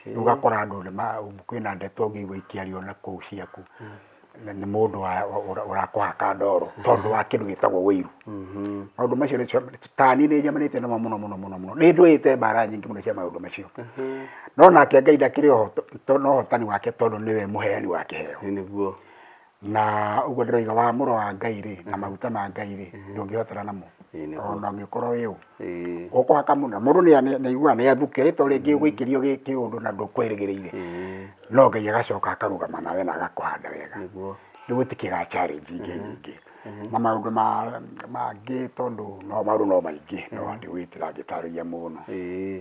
Rĩu ũgakora andũ kwĩna ndeto ũngĩigua ikĩario na kũu ciaku, na nĩ mũndũ ũrakũhaka ndoro tondũ wa kĩndũ gĩtagwo wĩiru. Maũndũ macio ta niĩ nĩ njemanĩtie namo mũno mũno mũno mũno, nĩ ndũĩte mbara nyingĩ mũno cia maũndũ macio. No nake Ngai ndakĩrĩ oho na ũhotani wake tondũ nĩwe mũheani wa kĩheo. Nĩguo. Na ũguo ndĩroiga wamũro wa Ngai rĩ, na maguta ma Ngai rĩ, ndũngĩhotana namo. Ona ũngĩkorwo wĩ ũ. Ũkũhaka mũno mũndũ nĩ aiguaga nĩ athuke to rĩngĩ ũgũikĩrio kĩũndũ na ndũkwĩrĩgĩrĩire, no Ngai agacoka akarũgama nawe na agakũhanda wega. Rĩu gũtikĩga challenge ingĩ nyingĩ na maũndũ mangĩ, tondũ no maũndũ no maingĩ, no ndigwĩtĩra ngĩtarĩria mũno.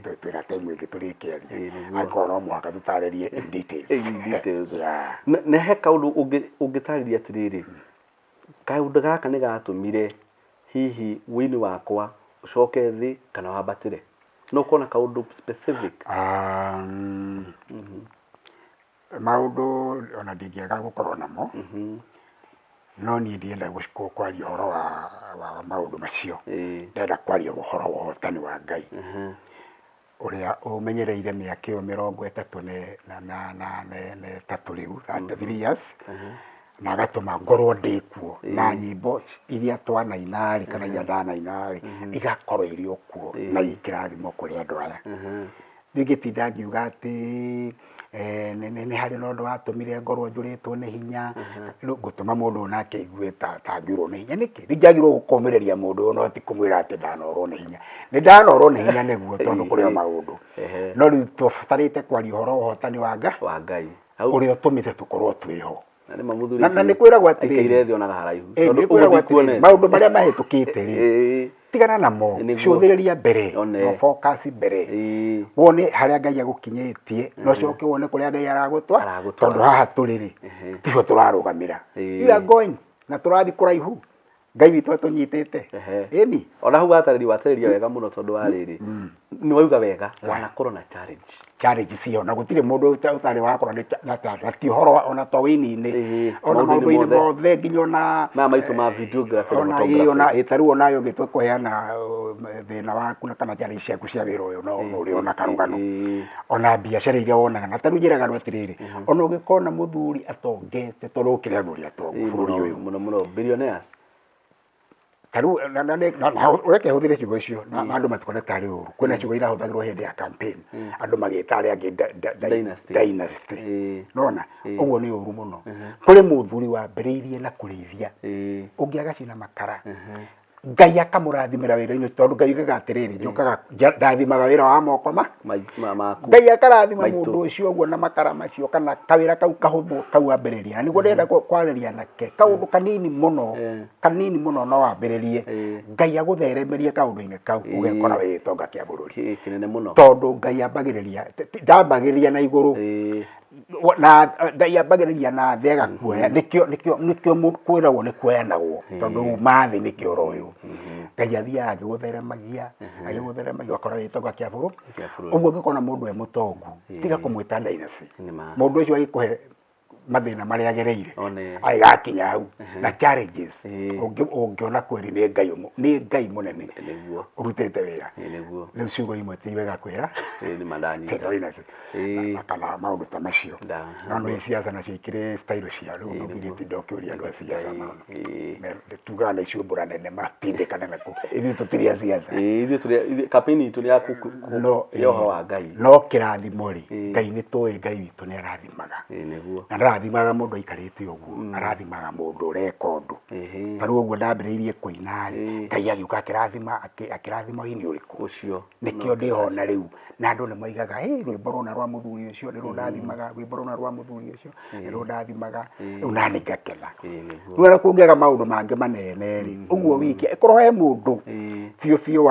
Twĩna time ĩngĩ tũrĩkĩaria. Angĩkorwo no mũhaka tũtarĩrie in details. In details. Na he kaũndũ ũngĩtarĩria atĩrĩrĩ, kaũndũ gaka nĩ gatũmire hihi wũini wakwa ũcoke thĩ kana wambatĩre? No ũkorwo na kaũndũ specific? Maũndũ ona ndingĩaga gũkorwo namo, no niĩ ndienda kwaria ũhoro wa maũndũ macio. Ndĩrenda kwaria ũhoro wa ũhotani wa Ngai ũrĩa ũmenyereire mĩaka ĩyo 33 rĩu, 33 years, na agatũma ngorwo ndĩ kuo na nyĩmbo iria twanaina rĩ, kana iria ndanaina rĩ, igakorwo irĩ o kuo na ikĩrathimo kũrĩ andũ aya. Ndingĩtinda ngiuga atĩ nĩ harĩ na ũndũ watũmire ngorwo njũrĩtwo nĩ hinya, rĩu ngũtũma mũndũ ũyũ nake aigue ta ngĩũrwo nĩ hinya nĩkĩ. Rĩu njagĩrĩirwo gũkũmĩrĩria mũndũ ũyũ, no ti kũmwĩra atĩ ndanorwo nĩ hinya. Nĩ ndanorwo nĩ hinya nĩguo, tondũ kũrĩ o maũndũ, no rĩu tũbatarĩte kwaria ũhoro wa ũhotani wa Ngai wa Ngai ũrĩa ũtũmĩte tũkorwo twĩho. Na nĩ ma mũthuri Na nĩ kwĩragwo atĩrĩrĩ, aikaire thĩ onaga haraihu. Nĩ Tondũ ũguo kwĩragwo atĩrĩrĩ, ndikuonete. maũndũ marĩa mahĩtũkĩte rĩ, tigana namo, cũthĩrĩria mbere, no focus mbere, wone harĩa Ngai agũkinyĩtie, na ũcoke wone kũrĩa Ngai aragũtwara, Aragũtwara. Tondũ haha tũrĩ rĩ, tiho tũrarũgamĩra. We are going na tũrathiĩ kũraihu, Ngai witũ atũnyitĩte. Ĩni. Ona hau watarĩria wega mũno, tondũ wa rĩrĩ, nĩ wauga wega wanakorwo na challenge. Challenge ciho, na gũtirĩ mũndũ ũtarĩ wakorwo na ti ũhoro ona to wĩini-inĩ, ona maũndũ-inĩ maũndũ-inĩ mothe. Mothe, nginya ona Maya maitũ ma videography na ona photography. Ona ta rĩu onawe ũngĩtua kũheana thĩna waku na kana challenge ciaku cia wĩra ũyũ, no ũrĩona karũgano. Ona biacara iria wonaga, na ta rĩu njĩraga andũ atĩrĩrĩ, ona ũngĩkona mũthuri atongete, tondũ gũkĩrĩ athuri atongu bũrũri ũyũ Mũno mũno billionaires. Ta rĩu na ũreke hũthĩre ciugo icio na andũ matikone tarĩ ũru. Kwĩna ciugo irahũthagĩrwo hĩndĩ ya campaign, andũ magĩta arĩa angĩ Dynasty. Dynasty. Nona ũguo nĩ ũru mũno. Kũrĩ mũthuri wambĩrĩirie na kũrĩithia, ũngĩ agacina makara, Ngai akamũrathimĩra wĩra-inĩ, tondũ Ngai oigaga atĩrĩrĩ, njũkaga ndathimaga wĩra wa moko ma Maku. Ngai akarathima Maitũ. Mũndũ ũcio ũguo na makara macio kana kawĩra kau kahũthũ kau ambĩrĩria, na nĩguo ndĩrenda kwarĩria nake kaũndũ kanini mũno, kanini mũno no wambĩrĩrie, Ngai agũtheremerie kaũndũ-inĩ kau, ũgekora wĩ gĩtonga kĩa bũrũri. Kĩnene mũno. Tondũ Ngai ambagĩrĩria ndambagĩrĩria na igũrũ, na Ngai ambagĩrĩria na thĩ agakuoya. Nĩkĩo kwĩragwo nĩ kuoyanagwo, tondũ uma thĩ nĩkĩo ũroywo. Ngai athiaga agĩgũtheremagia, agĩgũtheremagia, ũgakora wĩ gĩtonga kĩa bũrũri. Kĩa bũrũri. Ũguo ũngĩkona mũndũ e mũtongu, tiga kũmwĩta dynasty. Nĩ ma. Mũndũ ũcio agĩkũhe mathĩna marĩa agereire One. agĩgakinya hau na challenges, ũngĩona kweri nĩ Ngai nĩ Ngai mũnene ũrutĩte wĩra. Nĩguo. Rĩu ciugo imwe ti wega kwĩra Nĩ ma ndanyita. Dynasty na kana maũndũ ta macio. No nĩ ciaca nacio ikĩrĩ style cia rĩu, ndũngĩgĩtinda ũkĩũria andũ a ciaca maũndũ. Tugaga na icio mbura nene matindĩkane nakuo, ithuĩ tũtirĩ a ciaca. Ithuĩ tũrĩ campaign itũ nĩ ya No ya ũhoro wa Ngai. No kĩrathimo rĩ, Ngai nĩ tũĩ Ngai witũ nĩ arathimaga. Nĩguo. Na ndarathimaga mũndũ aikarĩte ũguo, arathimaga mũndũ ũreka ũndũ. Ta rĩu ũguo ndambĩrĩirie kũina rĩ, Ngai agĩũka akĩrathima, akĩrathima ũini ũrĩkũ? Ũcio. Nĩkĩo ndĩhona rĩu, na andũ nĩ moigaga, "Ĩ, rwĩmbo rũna rwa mũthuri ũcio nĩ rũndathimaga, rwĩmbo rũna rwa mũthuri ũcio nĩ rũndathimaga." Rĩu nani ngakena. Nĩguo. Rĩu ona kũngĩaga maũndũ mangĩ manene rĩ, ũguo wiki ĩkorwo he mũndũ biũ biũ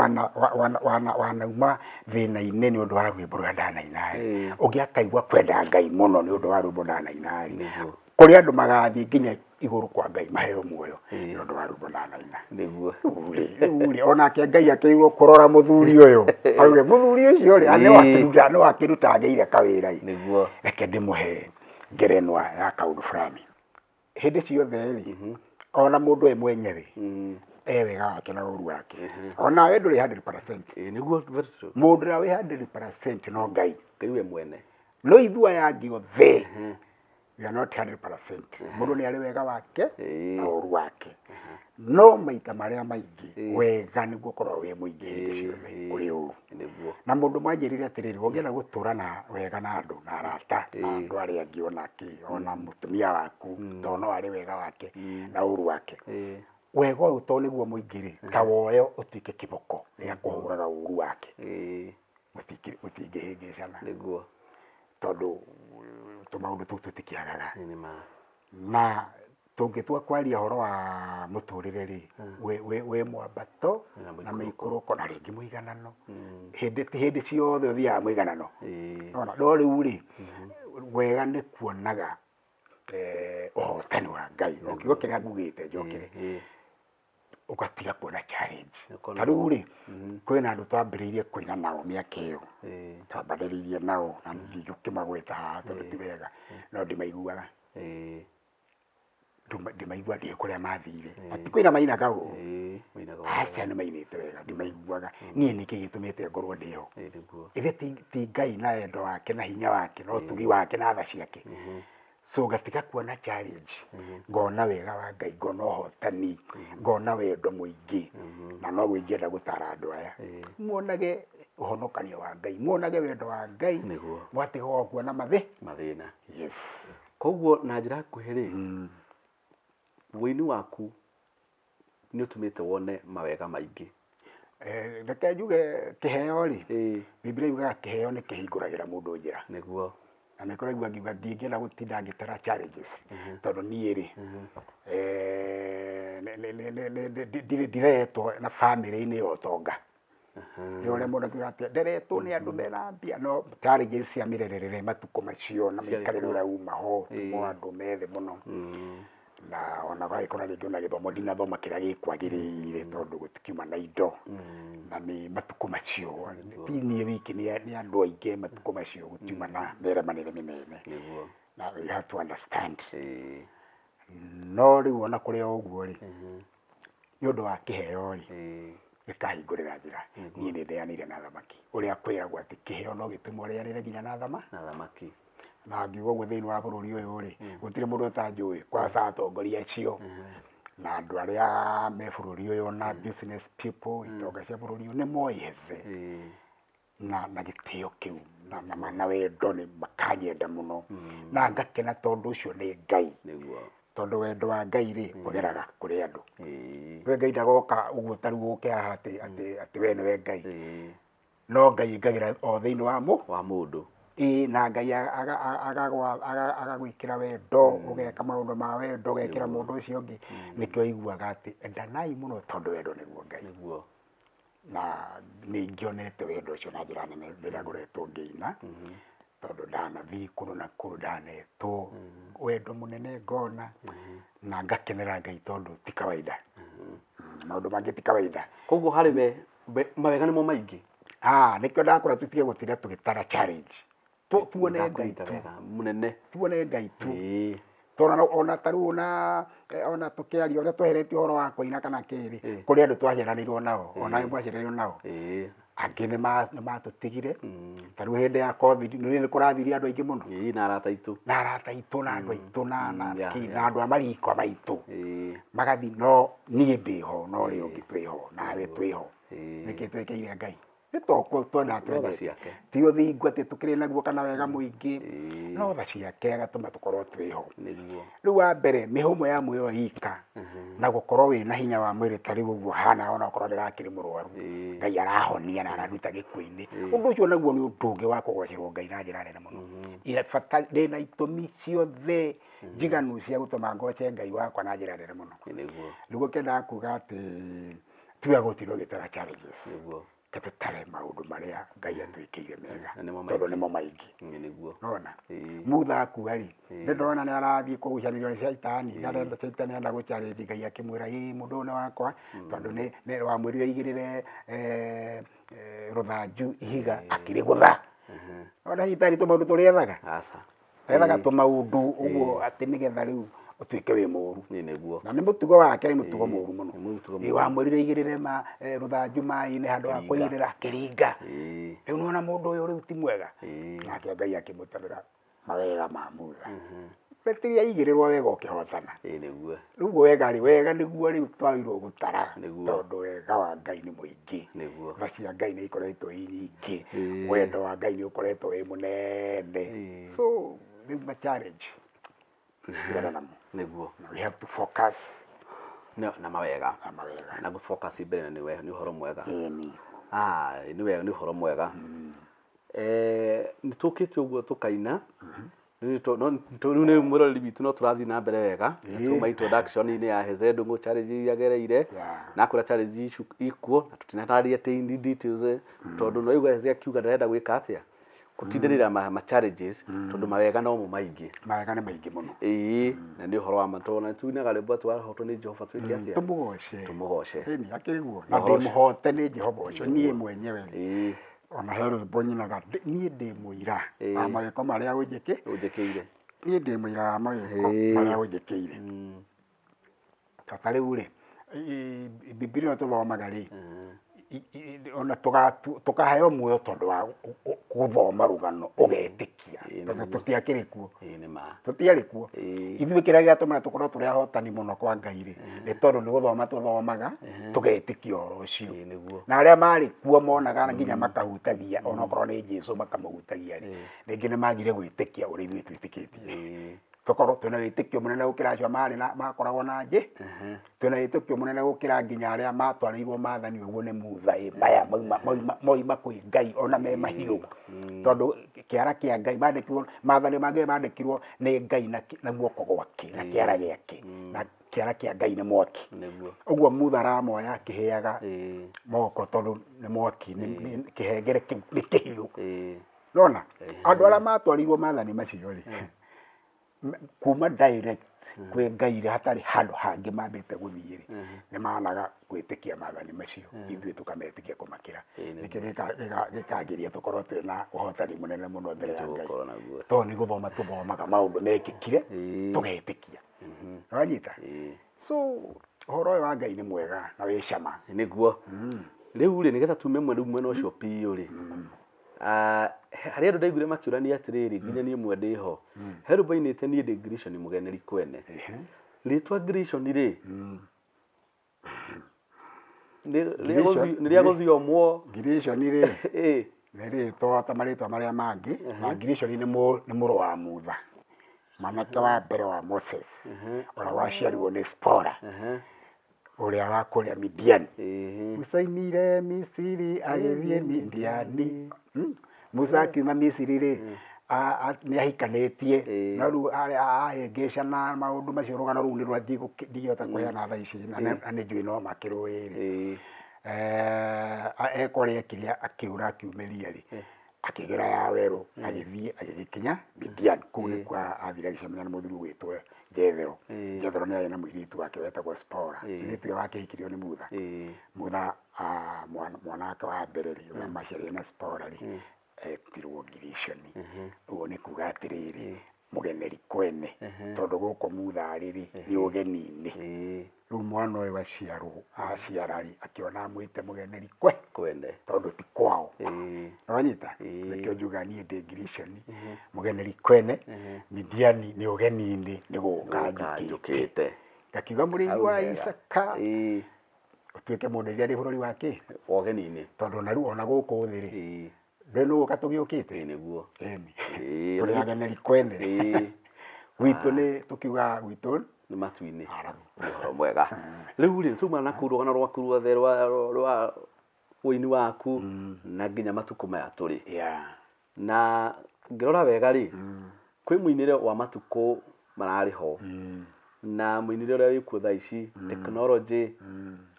wanauma thĩna-inĩ nĩ ũndũ wa rwĩmbo rũrĩa ndanaina rĩ, ũngĩ akaigua kwenda Ngai mũno nĩ ũndũ wa rwĩmbo ndanaina rĩ, Nĩguo. kũrĩ andũ magathiĩ nginya Igũrũ kwa Ngai maheo muoyo nĩ ũndũ wa rwĩmbo ndanaina. Nĩguo. Rĩu rĩ, onake Ngai akĩrigwo kũrora mũthuri ũyũ, auge mũthuri ũcio rĩ, nĩ wakĩruta agĩire kawĩra ĩ. Nĩguo. Reke ndĩmũhe ngerenwa ya kaũndũ fulani. Hĩndĩ ciothe rĩ, ona mũndũ we mwenyewe e wega wake na ũru wake, onawe ndũrĩ 100%. Ĩĩ, nĩguo, very true. Mũndũ ũrĩa wĩ 100% no Ngai. Ngai we mwene. No ithuĩ aya angĩ othe we are not 100%. Mũndũ nĩ arĩ wega wake na ũru wake, no maita marĩa maingĩ wega nĩguo ũkoragwo wĩ mũingĩ hĩndĩ ciothe kũrĩ ũru. Nĩguo. Na mũndũ mwanjĩrire atĩrĩrĩ, ũngĩenda gũtũra na wega na andũ na arata na andũ arĩa angĩ, ona kĩ, ona mũtumia waku, tondũ no arĩ wega wake na ũru wake, wega ũyũ tondũ nĩguo mũingĩ rĩ, ta woe ũtuĩke kĩboko gĩa kũhũraga ũru wake, mũtingĩhĩngĩcana. Nĩguo. Tondũ tũmaũndũ tũu tũtikĩagaga. Nĩ ma. Na tũngĩtua kwaria ũhoro wa mũtũrĩre rĩ, wĩ mwambato na mĩikũrũko na rĩngĩ mũiganano. Hĩndĩ ti hĩndĩ ciothe ũthiaga mũiganano. Nona, no rĩu rĩ, wega nĩ kuonaga ũhotani wa Ngai. O kiugo kĩrĩa ngugĩte njokere. Ũgatiga kuona challenge. Ta rĩu rĩ, kwĩna andũ twambĩrĩirie kũina nao mĩaka ĩyo. Twambanĩrĩirie nao na ndigũkĩmagweta haha tondũ ti wega, no ndimaiguaga. Ndimaiguaga ndiũĩ kũrĩa mathire. Na ti kũina mainaga ũũ. Mainaga ũũ. Aca, nĩ mainĩte wega, ndimaiguaga. Niĩ nĩkĩ gĩtũmĩte ngorwo ndĩ ho? Nĩguo. Ithe ti Ngai na wendo wake na hinya wake na ũtugi wake na tha ciake. So ngatiga kuona challenge, ngona wega wa Ngai, ngona ũhotani, ngona wendo mũingĩ. Na noguo ingĩenda gũtara andũ aya, muonage ũhonokanio wa Ngai, muonage wendo wa Ngai, Nĩguo. mwatiga o kuona mathĩna. Yes. Koguo na njĩra nguhĩ rĩ, wũini waku nĩ ũtũmĩte wone mawega maingĩ. Reke njuge kĩheo rĩ, Biblia yugaga kĩheo nĩ kĩhingũragĩra mũndũ njĩra. Nĩguo. Na nĩ kũraigua ngiuga ndingĩenda gũtinda ngĩtara challenges, tondũ niĩ rĩ, ndirĩ ndiretwo na bamĩrĩ-inĩ ya ũtonga. Nĩ ũrĩa mũndũ akiuga atĩ nderetwo nĩ andũ mena mbia, no challenges cia mĩrerere matukũ macio na mĩikarĩre ũrĩa uma ho, timo andũ methĩ mũno. Na ona ũgagĩkora rĩngĩ ona gĩthomo ndinathoma kĩrĩa gĩkwagĩrĩire tondũ gũtikiuma na indo. Na nĩ matukũ macio, ti niĩ wiki, nĩ andũ aingĩ matukũ macio gũtiuma na mĩaremanĩre mĩnene. Nĩguo. Na you have to understand. No rĩu ona kũrĩ o ũguo rĩ, nĩ ũndũ wa kĩheo rĩ, gĩkahingũrĩra njĩra. Niĩ nĩ ndeanĩire na thamaki. Ũrĩa kwĩragwo atĩ kĩheo no gĩtũme ũrĩanĩre nginya na Na thamaki. Na ngiuga ũguo thĩinĩ wa bũrũri ũyũ rĩ, gũtirĩ mũndũ ũtanjũĩ, kwanza atongoria acio na andũ arĩa me bũrũri ũyũ na business people, itonga cia bũrũri ũyũ nĩ moĩ Heze. Na gĩtĩo kĩu na wendo nĩ makanyenda mũno. Na ngakena tondũ ũcio nĩ Ngai. Nĩguo. Tondũ wendo wa Ngai rĩ, ũgeraga kũrĩ andũ. We Ngai ndagoka ũguo ta rĩu ũke haha atĩ we nĩwe Ngai. No Ngai aingagĩra o thĩinĩ wa Wa mũndũ. Ĩĩ, na Ngai agagwĩkĩra wendo, ũgeka maũndũ ma wendo, ũgekĩra mũndũ ũcio ũngĩ. Nĩkĩo iguaga atĩ endanai mũno tondũ wendo nĩguo Ngai. Nĩguo. Na nĩ ngĩonete wendo ũcio na njĩra nene rĩrĩa ngoretwo ngĩina, tondũ ndanathiĩ kũndũ na kũndũ, ndanetwo wendo mũnene ngona, na ngakenera Ngai tondũ ti kawaida. Maũndũ mangĩ ti kawaida. Koguo harĩ we, mawega nĩmo maingĩ. Nĩkĩo ndakũra tũtige gũtinda tũgĩtara challenge. Tuone Ngai Ndakũnyita tu. wega, mũnene. Tuone Ngai tu. Tondũ ona ta rĩu ona tũkĩaria ũrĩa tweheretie ũhoro wa kũina kana kĩrĩ, kũrĩ andũ twaciaranĩirwo nao, ona we mwaciaranĩirwo nao. Angĩ nĩ matũtigire. Ta rĩu hĩndĩ ya COVID, nĩ kũrathirie andũ aingĩ mũno. Na arata aitũ. Na arata aitũ, na andũ aitũ, na andũ a mariko maitũ. Magathiĩ, no niĩ ndĩho, no ũrĩa ũngĩ twĩho, nawe twĩho. Nĩkĩ twĩkĩire Ngai? Nĩ tondũ twenda Tha twendete. ciake. Ti ũthingu atĩ tũkĩrĩ naguo kana wega mũingĩ. No tha ciake agatũma tũkorwo twĩho. Nĩguo. Rĩu wa mbere, mĩhũmũ ya muoyo ika, na gũkorwo wĩna hinya wa mwĩrĩ ta rĩu ũguo hana, ona okorwo ndĩrakĩrĩ mũrwaru. Ngai arahonia na araruta gĩkuũ-inĩ. Ũndũ ũcio naguo nĩ ũndũ ũngĩ wa kũgocerwo Ngai na njĩra nene mũno. Ye, bata, ndĩna itũmi ciothe njiganu cia gũtũma ngoce Ngai wakwa na njĩra nene mũno. Nĩguo. Nĩguo kĩendaga kuga atĩ tiga gũtinda ũgĩtara challenges. Nĩguo. Reke tũtare maũndũ marĩa Ngai atwĩkĩire mega, Na nĩmo tondũ maingĩ. nĩmo maingĩ. Ĩĩ, nĩguo. Nona Ĩĩ. Mutha akua rĩ, Ĩĩ. nĩ ndona nĩ arathiĩ kũgucanĩrio nĩ caitani, ndarenda caitani enda gũchallenge Ngai akĩmwĩra ĩ mũndũ ũyũ nĩ wakwa, tondũ nĩ wamwĩrire aigĩrĩre rũthanju ihiga akĩrĩgũtha. Nona caitani tũmaũndũ tũrĩethaga, Aca. ethaga tũmaũndũ ũguo atĩ nĩgetha rĩu ũtuĩke wĩ mũru. Ĩĩ, nĩguo. Na nĩ mũtugo wake, nĩ mũtugo mũru mũno. Nĩ mũtugo Ĩ, wamwĩrire aigĩrĩre rũthanju maĩ-inĩ handũ ha Kĩringa. kũigĩrĩra akĩringa. Ĩĩ. Rĩu nĩwona mũndũ ũyũ rĩu ti mwega. Ĩĩ. Nake Ngai akĩmũtarĩra mawega ma Mutha. Rĩrĩa aigĩrĩrwo wega ũkĩhotana. Ĩĩ, nĩguo. Rĩu wega rĩ, wega nĩguo rĩu twagĩrĩirwo gũtara. Nĩguo. Tondũ wega wa Ngai nĩ mũingĩ. Nĩguo. Tha cia Ngai nĩ ikoretwo i nyingĩ. Ĩĩ. Wendo wa Ngai nĩ ũkoretwo wĩ mũnene. Ĩĩ. So rĩu ma challenge tigana namo. Nĩguo. We have to focus Na mawega. na mawega. Na gũ-focus mbere nĩ ũhoro mwega. Ĩni. Ah, nĩ wega, nĩ ũhoro mwega. Nĩ tũkĩte ũguo tũkaina. Rĩu rĩu nĩ mwĩroreri witũ no tũrathiĩ na mbere wega. Ĩĩ. Tuma introduction-inĩ ya Hezee Ndung'u challenge iria agereire. Yeah. Na akwĩra challenge ici ikuo na tũtinatarĩria atĩ in details, tondũ no igua Hezee akiuga ndarenda gwĩka atĩa, gũtindĩrĩra ma challenges, tondũ mawega no mo maingĩ. Mawega nĩ maingĩ mũno. Ĩĩ, na nĩ ũhoro wa ma, tondũ ona tuinaga rwĩmbo atĩ warahotwo nĩ Jehova twĩke atĩa? Tũmũgoce. Tũmũgoce. Ĩni, akĩrĩ guo. Na Ũhoro ũcio. ndĩmũhote nĩ Jehova ũcio, niĩ mwenyewe rĩ. Ĩĩ. Ona he rwĩmbo nyinaga, niĩ ndĩ mũira Ĩĩ. wa mawĩko marĩa ũnjĩkĩ. Ũnjĩkĩire. Niĩ ndĩ mũira wa mawĩko Ĩĩ. marĩa ũnjĩkĩire. Ta rĩu rĩ, Bibilia ĩno tũthomaga rĩ, ona tũkaheo muoyo tondũ wa gũthoma rũgano ũgetĩkia. Ĩĩ, Tondũ nĩguo. tũtiakĩrĩ kuo. Ĩĩ, nĩ ma. Tũtiarĩ kuo. Ĩĩ. Ithuĩ kĩrĩa gĩatũmaga tũkorwo tũrĩ ahotani mũno kwa Ngai rĩ, nĩ tondũ nĩ gũthoma tũthomaga, tũgetĩkia ũhoro ũcio. Ĩĩ, nĩguo. Na arĩa marĩ kuo monaga nginya makahutagia, onokorwo nĩ Jesũ makamũhutagia rĩ, rĩngĩ nĩ magire gwĩtĩkia ũrĩa ithuĩ twĩtĩkĩtie. Ĩĩ. Tũkorwo twĩna wĩtĩkio mũnene gũkĩra acio marĩ na makoragwo na njĩ. Twĩna wĩtĩkio mũnene gũkĩra nginya arĩa matwarĩirwo maathani ũguo nĩ Mutha, ĩ, maya moima kwĩ Ngai ona me mahiũ. Tondũ kĩara kĩa Ngai mandĩkirwo, maathani ma Ngai mandĩkirwo nĩ Ngai na guoko gwake, na kĩara gĩake. Na kĩara kĩa Ngai nĩ mwaki. Nĩguo. Ũguo Mutha aramoya akĩhĩaga Ĩĩ. moko tondũ nĩ mwaki, nĩ kĩhengere kĩu nĩ kĩhiũ. Ĩĩ. Nona andũ arĩa matwarĩirwo maathani macio rĩ, kuma direct kwĩ Ngai rĩ, hatarĩ handũ hangĩ mambĩte gũthiĩ rĩ, nĩ managa gwĩtĩkia maathani macio, ithuĩ tũkametĩkia kũmakĩra. Ĩĩ, nĩguo. Nĩkĩo gĩkagĩria tũkorwo twĩna ũhotani mũnene mũno mbere ya Ngai. Tũgũkorwo naguo. Tondũ nĩ gũthoma tũthomaga maũndũ mekĩkire, Ĩĩ. tũgetĩkia. Nĩwanyita? Ĩĩ. So ũhoro ũyũ wa Ngai nĩ mwega na wĩ cama. Nĩguo. Rĩu rĩ, nĩgetha tume rĩu mwena ũcio biũ rĩ, harĩ andũ ndaiguire makĩũrania atĩrĩrĩ, nginya niĩ mwe ndĩho. He rwĩmbo ainĩte niĩ ndĩ Grishon mũgeneri kwene. Rĩtwa Grishon rĩ, nĩ rĩa gũthiomwo. Grishon rĩ, Ĩĩ. nĩ rĩtwa ta marĩtwa marĩa mangĩ, na Grishon nĩ mũrũ wa Mutha, mwanake wa mbere wa Moses, ũrĩa waciarirwo nĩ Zipporah, ũrĩa wa kũrĩa Midian. Musa aimire Misiri agĩthiĩ Midiani. Musa akiuma Misiri rĩ, nĩ ahikanĩtie, no rĩu ahĩngĩcana maũndũ macio, rũgano rũu nĩ rwa ndingĩhota kũheana thaa ici, na nĩ njũĩ no makĩrũĩ rĩ. Eka ũrĩa ekire akĩũra akiumĩria rĩ, akĩgera ya werũ, agĩthiĩ agĩgĩkinya Midian. Kũu nĩkuo athire agĩcemania na mũthuri ũgwĩtwo Jethero. Jethero nĩ arĩ na mũirĩtu wake wetagwo Zipporah. Mũirĩtu ũrĩa wakĩhikirio nĩ Mutha. Mutha, mwana wake wa mbere rĩ, ũrĩa maciarire na Zipporah rĩ, etirwo Grishon. Ũguo nĩ kuga atĩrĩrĩ, mũgeneri kwene, tondũ gũkũ Mutha arĩ rĩ, nĩ ũgeni-inĩ. Rĩu mwana ũyũ aciarwo, aciara rĩ, akĩona amwĩte mũgeneri Kwene. tondũ ti kwao. Nĩwanyita? Nĩkĩo njugaga niĩ ndĩ Grishon, mũgeneri kwene, Midiani nĩ ũgeni-inĩ, nĩ gũka Gũka njũkĩte. njũkĩte. Ngakiuga mũrĩithi Hau wa hega. Isaka, Ĩĩ. ũtuĩke mũndeithia arĩ bũrũri wa kĩ? Wa ũgeni-inĩ. Tondũ ona rĩu ona gũkũ thĩ rĩ, Ĩĩ. ndũĩ nĩ gũka tũgĩũkĩte? Ĩĩ, nĩguo. Ĩni. Ĩĩ. Tũrĩ ageneri kwene. Ĩĩ. Gwitũ nĩ tũkiugaga gwitũ Nĩ matu-inĩ. Arabu. Nĩ ũhoro mwega. Rĩu rĩ, tuma na kũu rũgano rwaku ruothe rwa ũini waku na nginya matukũ maya tũrĩ. Na ngĩrora wega rĩ, kwĩ mũinĩre wa matukũ mararĩ ho na mũinĩre ũrĩa wĩkuo thaa ici, technology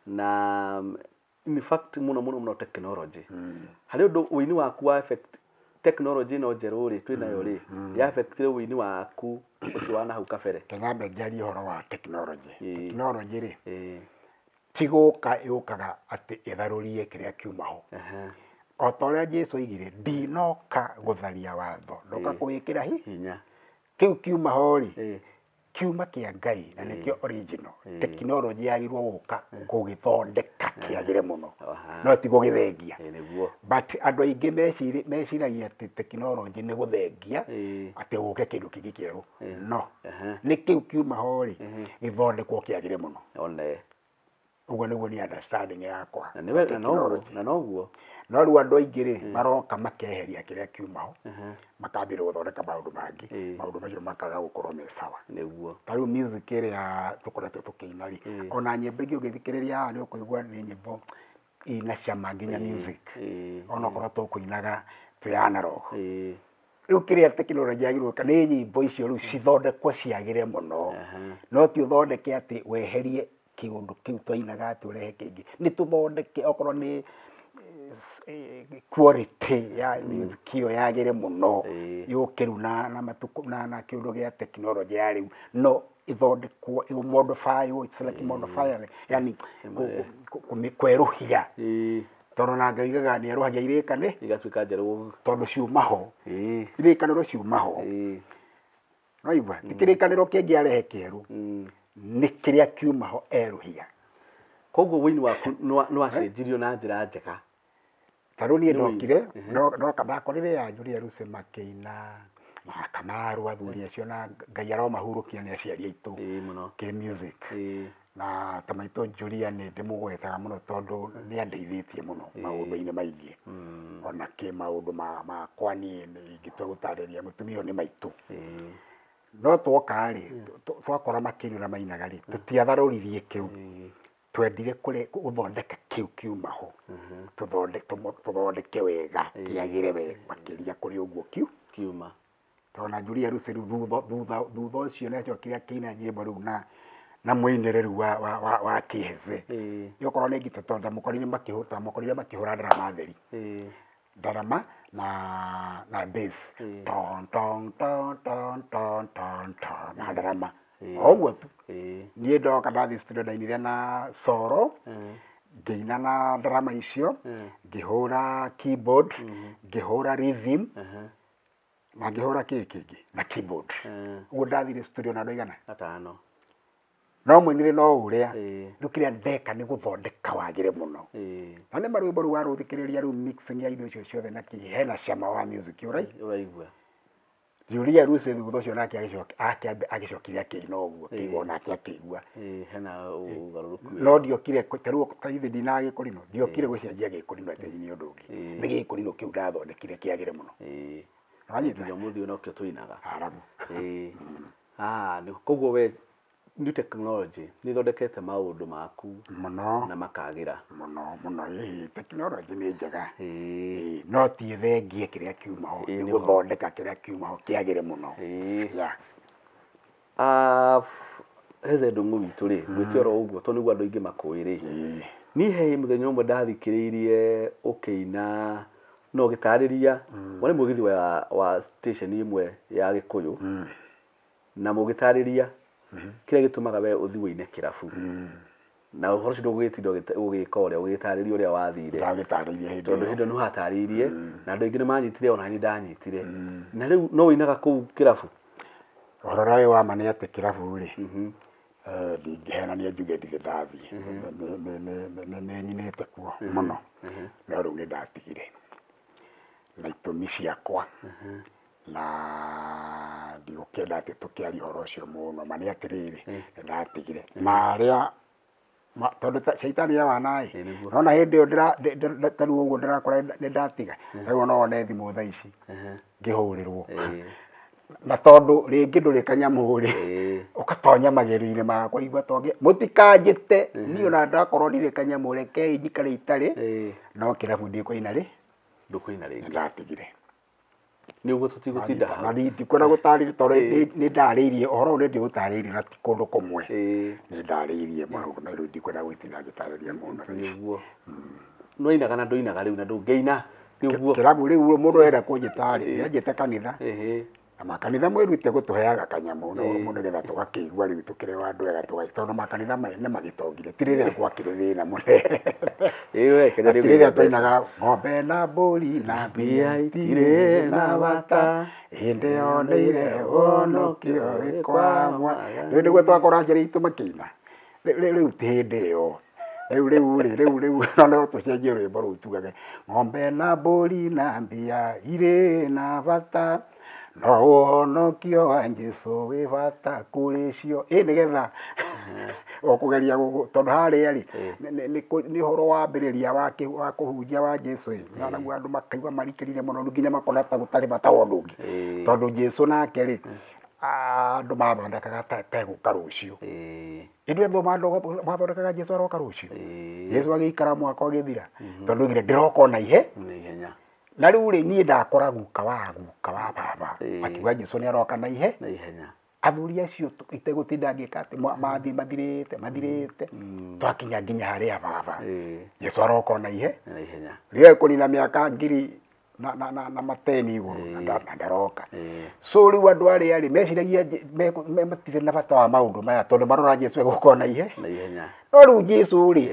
na In fact mũno mũno mũno technology. Harĩ ũndũ ũini waku wa affect technology ĩno njerũ rĩ twĩnayo rĩ ya affectire ũini waku ũcio wa nahau kabere? Kĩnambe njarie ũhoro wa technology. Technology rĩ, ti gũka yũkaga atĩ ĩtharũrie kĩrĩa kiuma ho. O ta ũrĩa Jesu oigire, ndinoka gũtharia watho, ndoka kũwĩkĩra hinya. Kĩu kiuma ho rĩ, kiuma kĩa Ngai na nĩkĩo original. Technology yagĩrĩirwo gũka gũgĩthondeka kĩagĩre mũno, no ti gũgĩthengia. Nĩguo. But andũ aingĩ meciragia atĩ technology nĩ gũthengia, atĩ gũke kĩndũ kĩngĩ kĩerũ. No, nĩ kĩu kiuma ho rĩ, gĩthondekwo kĩagĩre mũno. One. Ũguo nĩguo nĩ understanding yakwa. Na nĩwe, na noguo, na noguo. No rĩu andũ aingĩ rĩ, maroka makeheria kĩrĩa kiuma ho, makambĩrĩria gũthondeka maũndũ mangĩ, maũndũ macio makaga gũkorwo me sawa. Nĩguo. Ta rĩu music ĩrĩa tũkoretwo tũkĩina rĩ, ona nyĩmbo ingĩ ũngĩthikĩrĩria haha nĩ ũkũigua nĩ nyĩmbo ina cama nginya music. Onokorwo tũkũinaga twĩ analog. Rĩu kĩrĩa tekinoronjĩ yagĩrĩirwo gwĩka nĩ nyĩmbo icio rĩu cithondekwo ciagĩre mũno. No ti ũthondeke atĩ weherie kĩũndũ kĩu twainaga atĩ ũrehe kĩngĩ. Nĩ tũthondeke okorwo nĩ quality ya music ĩyo yagĩre mũno, yũke rĩu na matukũ na kĩũndũ gĩa tekinoronjĩ ya rĩu, no ĩthondekwo ĩ modify, it's like modifying, yani kwerũhia. Tondũ na Ngai oigaga nĩ erũhagia irĩkanĩ, Igatuĩka njerũ. Tondũ ciuma ho. Irĩkanĩro ciuma ho. Waigua? Ti kĩrĩkanĩro kĩngĩ arehe kĩerũ. Nĩ kĩrĩa kiuma ho erũhia. Koguo wũini waku nĩ wacenjirio na njĩra njega. Ta rĩu niĩ ndokire, ndoka ndakorire ya Julia Lucy makĩina na Kamaru, athuri acio, na Ngai aromahurũkia nĩ aciari aitũ Mũno. kĩ music. Na ta maitũ Julia nĩ ndĩmũgwetaga mũno tondũ nĩ andeithĩtie mũno maũndũ-inĩ maingĩ. Ona kĩ maũndũ makwa niĩ ingĩtua gũtarĩria mũtumia ũyũ nĩ maitũ. No twoka rĩ, twakora makĩina ũrĩa mainaga rĩ, tũtiatharũririe kĩu. Twendire gũthondeka kĩu kiuma ho. Tũthondeke wega, kĩagĩre wega makĩria kũrĩ ũguo kiu. Kiuma. Tondũ na Julia Lucy rĩu thutha ũcio nĩ acokire akĩina nyĩmbo rĩu na mũinĩre rĩu wa kĩheze. Okorwo nĩ ngita, tondũ ndamũkorire makĩhũra ndarama theri. Ndarama na bass. Ton, ton, ton, ton, ton, ton, ton, na ndarama. O ũguo tu. Niĩ ndoka ndathiĩ studio ndainire na solo, ngĩina na ndarama icio, ngĩhũra keyboard, ngĩhũra rhythm, na ngĩhũra kĩĩ kĩngĩ na keyboard. Ũguo ndathire studio na andũ aigana? Atano. No mũinĩre no ũrĩa. Rĩu kĩrĩa ndeka nĩ gũthondeka wagĩre mũno. Na nĩ marwĩmbo rũu warũthikĩrĩria rĩu mixing ya indo icio ciothe na kĩ, hena cama wa music ũraigua. Julia Lucy thutha ũcio nake agĩcokire akĩina ũguo, akĩigua onake akĩigua. Hena ũgarũrũku. No ndiokire ta rĩu ta ithe ndinaga gĩkũrinũ, ndiokire gũcenjia gĩkũrinũ atĩ nĩ ũndũ ũngĩ. Nĩ gĩkũrinũ kĩu ndathondekire kĩagĩre mũno. Wanyita? Nginya ũmũthĩ ũyũ nokĩo tũinaga. Haramu. Koguo we new technology nĩ ĩthondekete maũndũ maku mũno na makagĩra. Mũno, mũno, technology nĩ njega. No ti ĩthengie kĩrĩa kiuma ho, nĩ gũthondeka kĩrĩa kiuma ho kĩagĩre mũno. Heze Ndung'u witũ rĩ, ngwĩte oro ũguo tondũ nĩguo andũ aingĩ makũĩ rĩ. Niĩ he mũthenya ũmwe ndathikĩrĩirie ũkĩina na ũgĩtarĩria, warĩ mũgithi wa station ĩmwe ya Gĩkũyũ, na mũgĩtarĩria kĩrĩa gĩtũmaga we ũthiĩ ũine kĩrabu. Na ũhoro ũcio ndũgũgĩtinda ũgĩka ũrĩa, ũgĩtarĩria ũrĩa wathire. Ndagĩtarĩirie hĩndĩ Tondũ ĩyo. hĩndĩ ĩyo nĩwatarĩirie, na andũ aingĩ nĩmanyitire, ona niĩ ndanyitire. Na rĩu no ũinaga kũu kĩrabu? Ũhoro ũrĩa wĩ wa ma nĩ atĩ kĩrabu rĩ, ndingĩhenania njuge ndirĩ ndathiĩ. Nĩ nyinĩte kuo mũno. No rĩu nĩ ndatigire. Na itũmi ciakwa. Na ndigũkĩenda atĩ tũkĩarie ũhoro ũcio mũno. Ma nĩ atĩrĩrĩ, nĩ ndatigire. Na arĩa tondũ caitani ya wana ĩ. Nĩguo. Nona hĩndĩ ĩyo ta rĩu ũguo ndĩrakora nĩ ndatiga. Rĩu no wone thimũ thaa ici ngĩhũrĩrwo. Na tondũ rĩngĩ ndũrĩ kanyamũ rĩ, ũgatonya magerio-inĩ makwa igua tondũ mũtikanjĩte, niĩ ona ndakorwo ndirĩ kanyamũ, rekei njikare itarĩ, no kĩrabu ndikũina rĩ. Ndũkũina rĩngĩ. Nĩ ndatigire. Nĩ ũguo tũtigũtinda Na hau. Ndikwenda gũtarĩria tondũ Ĩĩ. nĩ ndarĩirie ũhoro ũyũ, nĩ ndĩũtarĩirie na ti kũndũ kũmwe. Ĩĩ. Nĩ ndarĩirie maũndũ na rĩu ndikwenda gwĩtinda ngĩtarĩria mũno. Nĩguo. Nĩwainaga na ndũinaga rĩu na ndũngĩina. Nĩguo. Kĩrabu rĩu mũndũ arenda kũnjĩta rĩ, nĩanjĩte kanitha. Ĩhĩ. Na makanitha mwĩrute gũtũheaga kanyamũ no Ĩĩ. mũno nĩgetha tũgakĩigua rĩu tũkĩrĩ o andũ ega tũgagĩ tondũ makanitha maya nĩ magĩtongire, ti rĩrĩa gwakĩrĩ thĩna mũnene. Ĩĩ we kĩrĩa Na ti rĩrĩa twainaga ng'ombe na mbũri na mbia itirĩ na bata, hĩndĩ yoneire ũhonokio wĩ kwa mwa. Rĩu nĩguo twakora aciari aitũ makĩina. Rĩu ti hĩndĩ ĩyo. Rĩu rĩu rĩ rĩu rĩu no tũcenjie rwĩmbo rũu tugage ng'ombe na mbũri na mbia irĩ na bata, no ũhonokio wa Jesũ wĩ bata kũrĩ cio. Ĩ nĩgetha o kũgeria tondũ harĩa rĩ, nĩ ũhoro wambĩrĩria wa kũhunjia wa Jesũ ĩ, na naguo andũ makaigua marikĩrire mũno rĩu nginya makona ta gũtarĩ bata wa ũndũ ũngĩ. Tondũ Jesũ nake rĩ, andũ mathondekaga ta egũka rũciũ. Hĩndĩ ĩyo andũ mathondekaga Jesũ aroka rũciũ. Jesũ agĩikara mwaka ũgĩthira tondũ oigire ndĩroka o na ihe Na ihenya. Na rĩu rĩ, niĩ ndakora guka wa baba akiuga Jesũ nĩ aroka na ihe Na ihenya. Athuri acio itegũtinda ngĩka atĩ mathiĩ mathirĩte mathirĩte, twakinya nginya harĩa baba Jesũ aroka o na ihe Na ihenya. Rĩo ekũnina mĩaka ngiri na mateni igũrũ na ndaroka. So rĩu andũ arĩa rĩ meciragia matirĩ na bata wa maũndũ maya tondũ marora Jesũ egũka o na ihe Na ihenya. No rĩu Jesũ rĩ,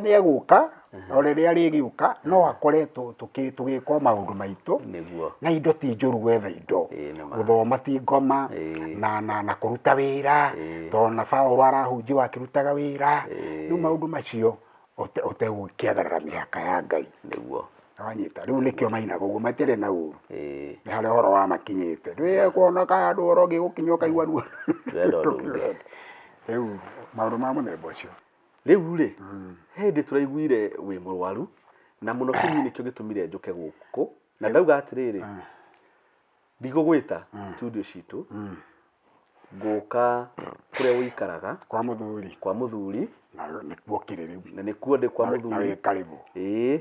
nĩ egũka o rĩrĩa rĩgĩũka no akore tũgĩka o maũndũ maitũ. Nĩguo. Na indo ti njũru gwetha indo. Ĩĩ, nĩ ma. Gũthoma ti ngoma na kũruta wĩra, tondũ na Paũlũ arahunjia akĩrutaga wĩra. Rĩu maũndũ macio ũtegũkĩagarara mĩhaka ya Ngai. Nĩguo. Wanyita rĩu nĩkĩo mainaga ũguo matirĩ na ũru. Ĩĩ. Nĩ harĩa ũhoro wa makinyĩte ndwĩ kuona handũ ũhoro ũngĩgũkinya ũkaigua ruo. Ndũrenda ũndũ ũngĩ. Rĩu maũndũ ma mũthemba ũcio. Rĩu rĩ, he hĩndĩ tũraiguire wĩ mũrwaru na mũno kĩni nĩkĩo gĩtũmire njũke gũkũ na ndauga atĩrĩrĩ, ndigũgwĩta studio citũ, ngũka kũrĩa ũikaraga. Kwa mũthuri. Kwa mũthuri. Na nĩkuo kĩrĩ rĩu. Na nĩkuo ndĩ kwa Na mũthuri. wĩ karibu. Ĩĩ,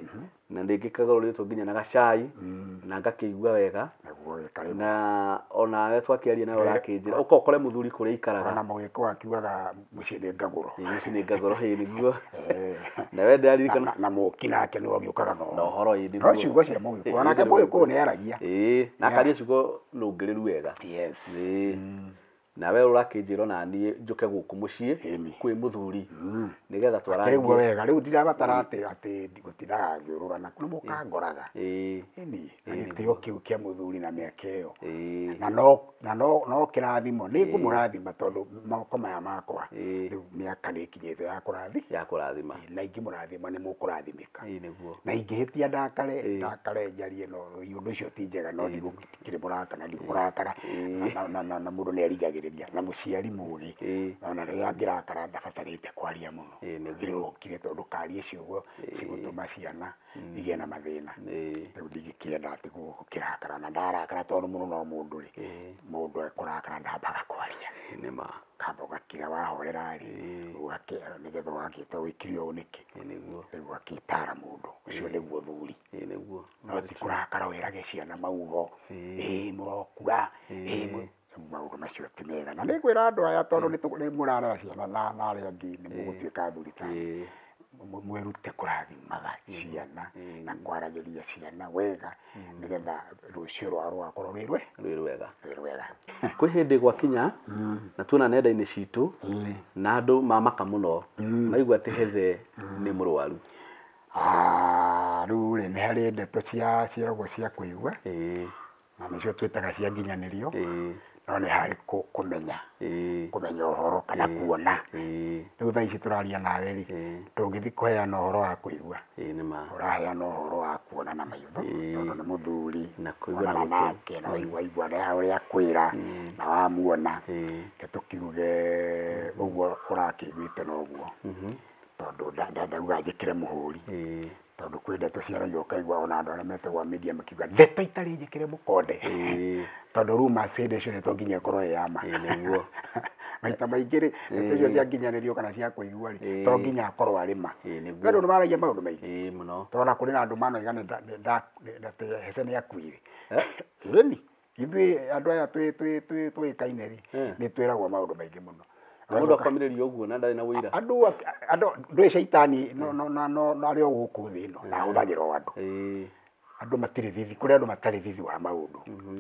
na rĩngĩ kagarũrĩtwo nginya na gacai na ngakĩigua wega. Naguo wĩ karibu. Na onawe twakĩaria nawe ũrakĩnjĩra ũka ũkore mũthuri kũrĩa ikaraga. Ona mũgĩkũyũ akiugaga mũciĩ nĩ ngagũro. Ĩĩ, mũciĩ nĩ ngagũro. Ĩĩ, nĩguo. Na we ndĩraririkana Na mũki nake nĩwe ũgĩũkaga na na ũhoro. Ĩĩ, no nĩguo. ciugo cia mũgĩkũyũ onake mũgĩkũyũ nĩ aragia. Ĩĩ, na akaria ciugo nũngĩrĩru wega. Yes. Ĩĩ, nawe ũrakĩnjĩra ona niĩ njũke gũkũ mũciĩ Ĩni. kwĩ mũthuri nĩgetha Akĩrĩ twarangie. guo wega rĩu ndirabatara atĩ gũtindaga ngĩũrũra na nĩ mũkangoraga. Ĩĩ. Ĩni na gĩtĩo kĩu kĩa mũthuri na mĩaka ĩyo. Ĩĩ. Na no kĩrathimo nĩ ngũmũrathima tondũ moko maya makwa Ĩĩ. rĩu mĩaka nĩ ĩkinyĩte ya kũrathi Ya kũrathima. Na ingĩmũrathima nĩ mũkũrathimĩka. Ĩĩ, nĩguo. Na ingĩhĩtia ndakare Ĩĩ. ndakare njarie, no ũndũ ũcio ti njega, no ndigũkĩrĩ mũrakara na ndikũrakara. Na mũndũ nĩ arigagĩrĩria na mũciari mũgĩ ona rĩrĩa angĩrakara ndabatarĩte kwaria mũno. Ĩĩ, nĩguo. Rĩrĩa ũkire tondũ ndũkarie ciugo cigũtũma ciana igĩe na mathĩna. Rĩu ndingĩkĩenda atĩ gũkĩrakara na ndarakara tondũ mũno no mũndũ rĩ, mũndũ ekũrakara ndambaga kwaria. Nĩ ma. Kamba ũgakira wahorera rĩ, nĩgetha ũgakĩta wĩkire ũũ nĩkĩ. Ĩĩ, nĩguo. Rĩu ũgakĩtara mũndũ ũcio nĩguo thuri. Ĩĩ, nĩguo. No ti kũrakara wĩrage ciana maugo, ĩĩ mũrokura ĩĩ maũndũ macio ti mega. Na nĩ ngwĩra andũ aya tondũ nĩ mũrarera ciana na arĩa angĩ nĩ mũgũtuĩka athuri ta Ĩĩ. mwĩrute kũrathimaga ciana na kwaragĩria ciana wega nĩgetha rũciũ rwao rũgakorwo rwĩ Rwĩ rwega. Rwĩ rwega. Kwĩ hĩndĩ gwakinya na tuona nenda-inĩ citũ na andũ mamaka mũno maigua atĩ Heze nĩ mũrwaru. Ah, rĩu rĩ nĩ harĩ ndeto cia ciĩragwo cia kũigua na nĩcio twĩtaga cia nginyanĩrio, no nĩ harĩ kũmenya kũmenya ũhoro kana kuona. Rĩu thaa ici tũraria nawe rĩ, ndũngĩthiĩ kũheana ũhoro wa kũigua. Ĩĩ, nĩ ma. Ũraheana ũhoro wa kuona na maitho tondũ nĩ mũthuri Na kũigua na wonana gũtũ. Nake na waigua na ũrĩa akwĩra na wamuona. Reke tũkiuge ũguo ũrakĩiguĩte noguo tondũ ndauga njĩkĩre mũhũri. Tondũ kwĩ ndeto ciaragio ũkaigua ona andũ arĩa metagwo media makiuga ndeto itarĩ njĩkĩre mũkonde. Tondũ rumors hĩndĩ ciothe to nginya ĩkorwo ĩ ya ma. Ĩĩ nĩguo. Maita maingĩ rĩ, ndeto icio ciakinyanĩrio kana cia kũigua rĩ, to nginya akorwo arĩ ma. Ĩĩ nĩguo. Andũ nĩ maragia maũndũ maingĩ. Ĩĩ mũno. Tondũ ona kũrĩ na andũ manoiga atĩ Hece nĩ akuire. Ĩni, ithuĩ andũ aya tũĩkaine rĩ, nĩ twĩragwo maũndũ maingĩ mũno. Na mũndũ akomĩrĩrio ũguo na ndarĩ na ũira. Andũ andũ ndũĩ caitani no no no no no arĩ o gũkũ thĩ ĩno na ahũthagĩra o andũ. Andũ matirĩ thithi, kũrĩ andũ matarĩ thithi wa maũndũ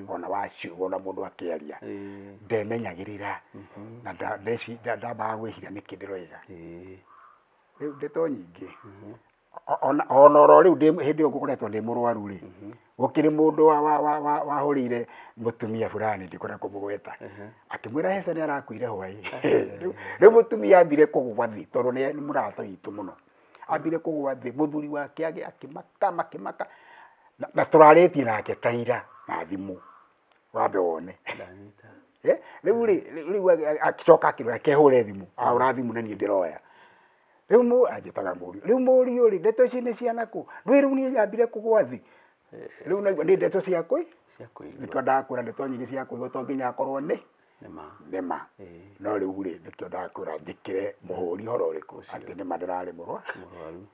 ona wa ciugo ona mũndũ akĩaria ndemenyagĩrĩra na ndambaga gwĩciria nĩkĩ ndĩroiga. Rĩu ndeto nyingĩ ona oro rĩu hĩndĩ ĩyo ngũkoretwo ndĩ mũrwaru rĩ, gũkĩrĩ mũndũ wahũrĩire mũtumia fulani ndikwenda kũmũgweta, akĩmwĩra Hece nĩ arakuire hwaĩ. Rĩu mũtumia ambire kũgwa thĩ tondũ nĩ mũrata witũ mũno, ambire kũgwa thĩ, mũthuri wake akĩmaka makĩmaka, na tũrarĩtie nake ta ira na thimũ, wambe wone. Rĩu rĩ, rĩu agĩcoka akĩrora akehũre thimũ, ahũra thimũ na niĩ ndĩroya. Rĩu anjĩtaga mũriũ, rĩu mũriũ rĩ, ndeto ici nĩ cia nakũ? Ndũĩ rĩu niĩ nyambire kũgwa thĩ. Rĩu naigua nĩ ndeto cia kũi? Cia kũigua. Nĩkĩo ndakwĩra ndeto nyingĩ cia kũigua to nginya akorwo nĩ? Nĩ ma. Nĩ ma. No rĩu rĩ, nĩkĩo ndakwĩra njĩkĩre mũhũri ũhoro ũrĩkũ, atĩ nĩ ma ndĩrarĩ mũrwaru. Mũrwaru.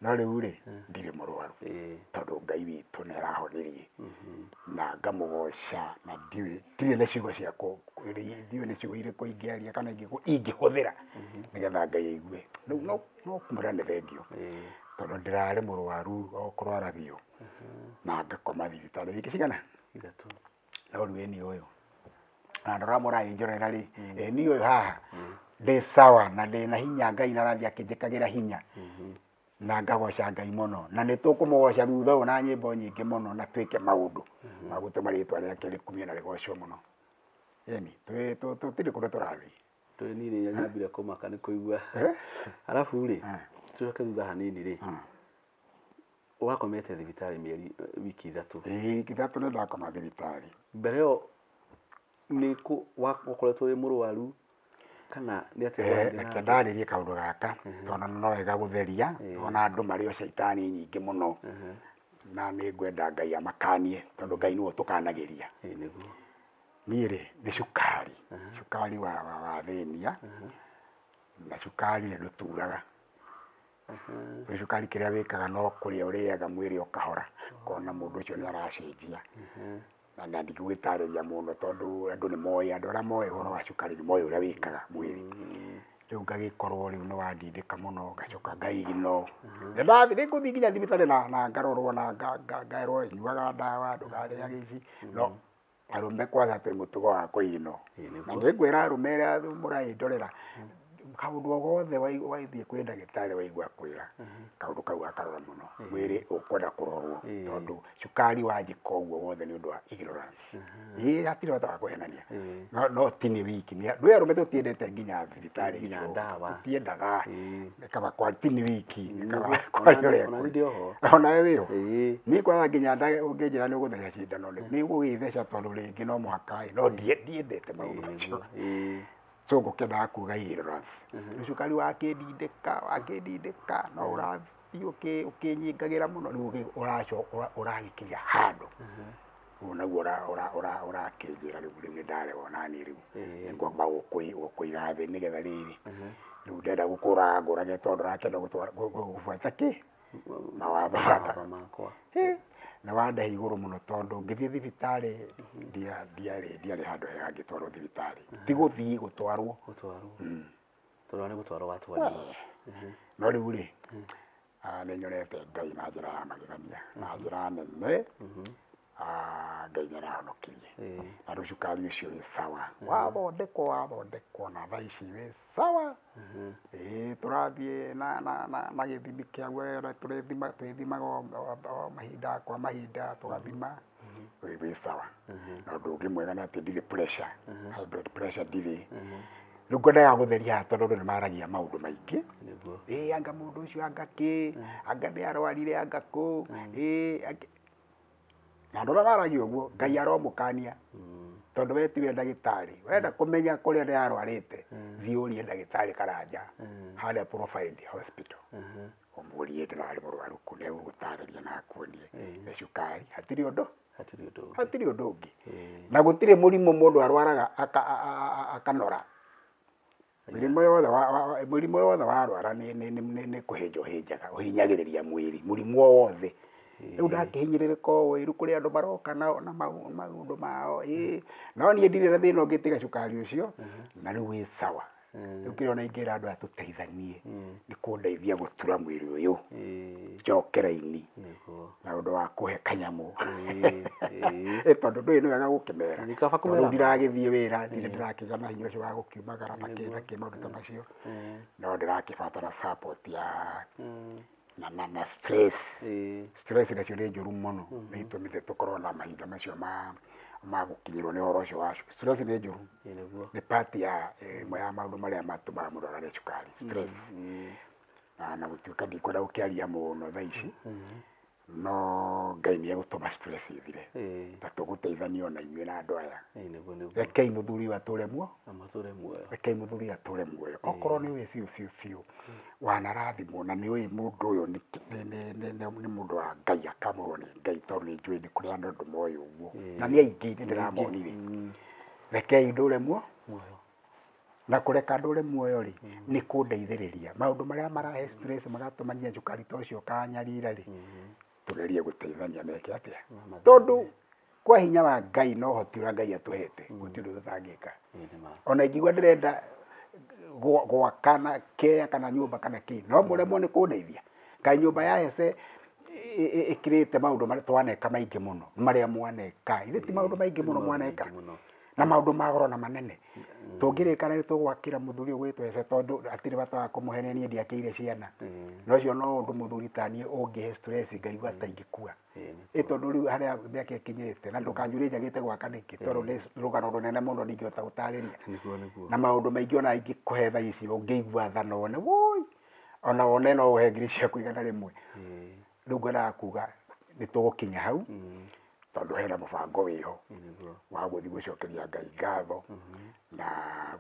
No rĩu rĩ, ndirĩ mũrwaru. Tondũ Ngai witũ nĩ arahonirie. Na ngamũgoca na ndirĩ na ciugo cia ndiũĩ nĩ ciugo irĩkũ ingĩaria kana ingĩhũthĩra nĩgetha Ngai aigue. Rĩu no kũmwĩra nĩ thengiũ. Tondũ ndĩrarĩ mũrwaru o kũrwara biũ. Na ngakoma thibitarĩ wiki cigana? 3. No rĩu ĩni ũyũ. Na andũ arĩa mũranjorera rĩ, ĩni ũyũ haha, ndĩ sawa na ndĩ na hinya Ngai na arathiĩ akĩnjĩkagĩra hinya. Na ngagoca Ngai mũno. Na nĩ tũkũmũgoca thutha ũyũ na nyĩmbo nyingĩ mũno na twĩke maũndũ ma gũtũma rĩtwa rĩake rĩkumio na rĩgocwo mũno. Ĩni, tũtirĩ kũndũ tũrathiĩ. Tũĩ niĩ nĩ nyambire kũmaka nĩ kũigua. Arabu rĩ, tũcoke thutha hanini rĩ, wakomete thibitarĩ mĩeri wiki 3. Ĩĩ, wiki 3 nĩ ndakoma thibitarĩ. Mbere ĩyo nĩ kũ wakoretwo wĩ mũrwaru kana nĩ atĩa ũrathiĩ na Reke mbere? ndarĩrie kaũndũ gaka, tondũ no wega gũtheria, tondũ andũ marĩ o caitani nyingĩ mũno. Na nĩ ngwenda Ngai amakanie, tondũ Ngai nĩwe ũtũkanagĩria. Ĩĩ nĩguo. Niĩ rĩ, nĩ cukari. Cukari wa thĩnia, na cukari nĩ ndũturaga. Rĩu cukari kĩrĩa wĩkaga no kũrĩa ũrĩaga mwĩrĩ ũkahora, ũkona mũndũ ũcio nĩ aracenjia. Na ndigũgĩtarĩria mũno tondũ andũ nĩ moĩ, andũ arĩa moĩ ũhoro wa cukari nĩ moĩ ũrĩa wĩkaga mwĩrĩ. Rĩu ngagĩkorwo rĩu nĩ wandindĩka mũno, ngacoka ngaigino. Nĩ ndathiĩ, nĩ ngũthiĩ nginya thibitarĩ na ngarorwo na ngerwo nyuaga ndawa, ndũkarĩage ici. No arũme kwanza twĩ mũtugo wa kũigino. Na nĩ ngwĩra arũme arĩa mũraĩndorera, kaũndũ o gothe waithiĩ kwĩ ndagĩtarĩ waigua kwĩra, kaũndũ kau gakarora mũno. Mwĩrĩ ũkwenda kũrorwo, tondũ cukari wanjĩka ũguo wothe nĩ ũndũ wa ignorance. Ĩĩ, hatirĩ bata wa kũhenania. No ti nĩ wiki, ndũĩ arũme tũtiendete nginya thibitarĩ Nginya icio. ndawa. Tũtiendaga. Nĩ kaba kwa ti nĩ wiki, nĩ kaba kwaria ũrĩa Ona kũrĩ. niĩ ndĩ oho. Ona we wĩ ho? Niĩ kwaga nginya ũngĩnjĩra nĩ ũgũtheca cindano rĩ, nĩ ũgũgĩtheca tondũ rĩngĩ no mũhaka ĩ, no ndiendete maũndũ macio. So ngũkĩendaga kuga ignorance. Rĩu cukari wakĩndindĩka, wakĩndindĩka, no ũrathiĩ ũkĩnyingagĩra mũno, rĩu ũragĩkinya handũ. Ũguo naguo ũrakĩnjĩra rĩu, rĩu nĩ ndaregwo naniĩ rĩu. Nĩ ngwamba gũkũiga thĩ nĩgetha rĩrĩ. Rĩu ndenda gũkũraga ngũrage tondũ ndĩrakĩenda gũbuata kĩ? Mawatho Mawatho makwa. Na wandehe igũrũ mũno tondũ ngĩthiĩ thibitarĩ, ndiarĩ handũ hega ngĩtwarwo thibitarĩ. Ti gũthiĩ, gũtwarwo. Gũtwarwo. Tondũ nĩ gũtwarwo watwarirwo. No rĩu rĩ, nĩ nyonete Ngai na njĩra ya magegania, na njĩra nene. Ngai nĩ arahonokirie. Na rĩu cukari ũcio wĩ sawa. Wathondekwo, wathondekwo na thaa ici wĩ sawa. Ĩĩ, tũrathiĩ na gĩthimi kĩaguo wega, twĩthimaga o mahinda kwa mahinda, tũgathima. Wĩ sawa. Na ũndũ ũngĩ mwega nĩ atĩ ndirĩ pressure. High blood pressure ndirĩ. Rĩu ngwendaga gũtheria haha tondũ andũ nĩ maragia maũndũ maingĩ. Ĩĩ, anga mũndũ ũcio anga kĩ, anga nĩ arwarire, anga kũ. Ĩĩ, anga Na andũ arĩa maragia ũguo, Ngai aromũkania. Tondũ we tiwe ndagĩtarĩ. Wenda kũmenya kũrĩa ndĩrarwarĩte, Thiĩ ũrie ndagĩtarĩ Karanja harĩa Profide Hospital, ũmũrie ndĩrarĩ mũrwaru kũ, nĩ egũgũtarĩria na akuonie nĩ cukari, hatirĩ ũndũ, Hatirĩ ũndũ ũngĩ. Hatirĩ ũndũ ũngĩ. Na gũtirĩ mũrimũ mũndũ arwaraga akanora. Mĩrimũ yothe mũrimũ yothe warwara nĩ kũhĩnja ũhĩnjaga, ũhinyagĩrĩria mwĩrĩ, mũrimũ o wothe. Rĩu ndakĩhinyĩrĩrĩka ũũ, rĩu kũrĩ andũ maroka na maũndũ mao, ĩĩ. No niĩ ndirĩ na thĩna ũngĩ tiga cukari ũcio, na rĩu wĩ sawa. Rĩu kĩrĩa ona ingĩra andũ aya tũteithanie, nĩ kũndeithia gũtura mwĩrĩ ũyũ, njoke raini, na ũndũ wa kũhe kanyamũ. Tondũ ndũĩ nĩ wega gũkĩmera. Nĩ kaba Tondũ kũmera. ndiragĩthiĩ wĩra, ndirĩ ndĩrakĩgĩa na hinya ũcio wa gũkiumagara na kĩ na kĩ maũndũ ta macio. No ndĩrakĩbatara support ya na stress. Stress nacio nĩ njũru mũno, nĩ itũmĩte tũkorwo na mahinda macio ma gũkinyĩrwo nĩ ũhoro ũcio wa stress nĩ njũru. Nĩ part ya ĩmwe ya maũndũ marĩa matũmaga mũndũ arware cukari, stress. Na gũtuĩka ndikwenda gũkĩaria mũno thaa ici, no Ngai nĩ egũtũma stress ĩthire. Na tũgũteithania ona inyuĩ na andũ aya. Rekei mũthuri ũyũ atũre muoyo. Atũre muoyo. Rekei mũthuri ũyũ atũre muoyo. Okorwo nĩ ũĩ biũ biũ biũ, wanarathimwo na nĩ ũĩ mũndũ ũyũ nĩ mũndũ wa Ngai, akamũrwo nĩ Ngai, tondũ nĩ njũĩ nĩ kũrĩ andũ moĩ ũguo. Na nĩ aingĩ nĩ ndĩramonire. Rekei ndũre muoyo. Na kũreka ndũre muoyo rĩ, nĩ kũndeithĩrĩria. Maũndũ marĩa marahe stress magatũma nginya cukari ta ũcio ũkanyarira rĩ, tũgerie gũteithania meke atĩa. Tondũ kwa hinya wa Ngai na ũhoti ũrĩa Ngai atũhete, gũtirĩ ũndũ tũtangĩka. Ona ingĩigua ndĩrenda gwaka na kĩea kana nyũmba kana kĩ, no mũremwo nĩ kũndeithia. Kaĩ nyũmba ya Hece ĩkĩrĩte maũndũ marĩa twaneka maingĩ mũno, marĩa mwaneka. Ithe ti maũndũ maingĩ mũno mwaneka. Na maũndũ ma goro na manene. Tũngĩrĩka nĩ tũgwakĩra mũthuri ũgwĩtwo Hece, tondũ hatirĩ bata wa kũmũheenia, niĩ ndiakĩire ciana. Na ũcio no ũndũ mũthuri ta niĩ ũngĩhe stress ngaigua ta ingĩkua. Tondũ rĩu harĩa mĩaka ĩkinyĩte, na ndũkanjũrie njagĩte gwaka nĩkĩ, tondũ nĩ rũgano rũnene mũno ndingĩhota gũtarĩria. Na maũndũ maingĩ ona ingĩkũhe thaa ici ũngĩigua tha na wone, woi, ona wone no ũhe ngiri ciaku 100. Rĩu ngwendaga kuga nĩ tũgũkinya hau, tondũ hena mũbango wĩho wa gũthiĩ gũcokeria Ngai ngatho na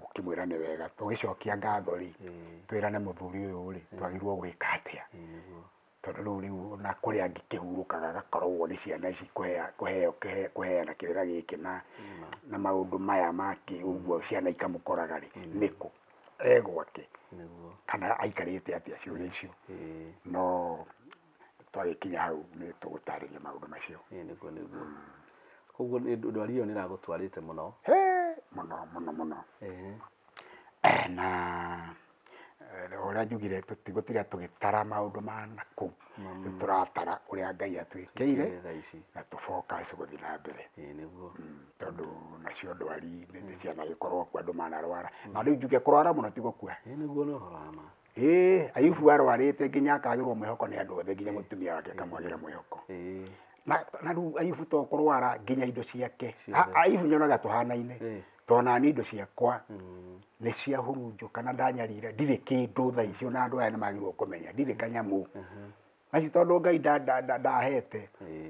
gũkĩmwĩra nĩ wega. Tũgĩcokia ngatho rĩ, twĩrane mũthuri ũyũ rĩ, twagĩrĩirwo gwĩka atĩa. Tondũ rĩu ona kũrĩa angĩkĩhurũkaga agakoragwo nĩ ciana ici kũheana kĩrĩra gĩkĩ na maũndũ maya make ũguo ciana ikamũkoraga rĩ, nĩkũ e gwake kana aikarĩte atĩa ciũria icio. No twagĩkinya hau nĩ tũgũtarĩria maũndũ macio. Nĩguo, nĩguo. Koguo ndwari ĩyo nĩ ĩragũtwarĩte mũno? He, mũno, mũno, mũno. Na ũrĩa njugire tũtigũtira tũgĩtara maũndũ ma nakũu. Rĩu tũratara ũrĩa Ngai atwĩkĩire na tũ focus gũthiĩ na mbere. Tondũ nacio ndwari nĩ cianagĩkorwo kuo andũ manarwara. Na rĩu njuge kũrwara mũno ti gũkua. Nĩguo, nĩ ũhoro wa ma. Ayubu arwarĩte nginya akagĩrwo mwĩhoko nĩ andũ othe, nginya mũtumia wake akamwagĩra mwĩhoko. Na rĩu Ayubu to kũrwara nginya indo ciake. Ayubu nyonaga tũhanaine. Tondũ nani indo ciakwa nĩ ciahurunjwo kana ndanyarira, ndirĩ kĩndũ thaa icio, na andũ aya nĩ magĩrĩirwo kũmenya ndirĩ kanyamũ. Macio tondũ Ngai ndahete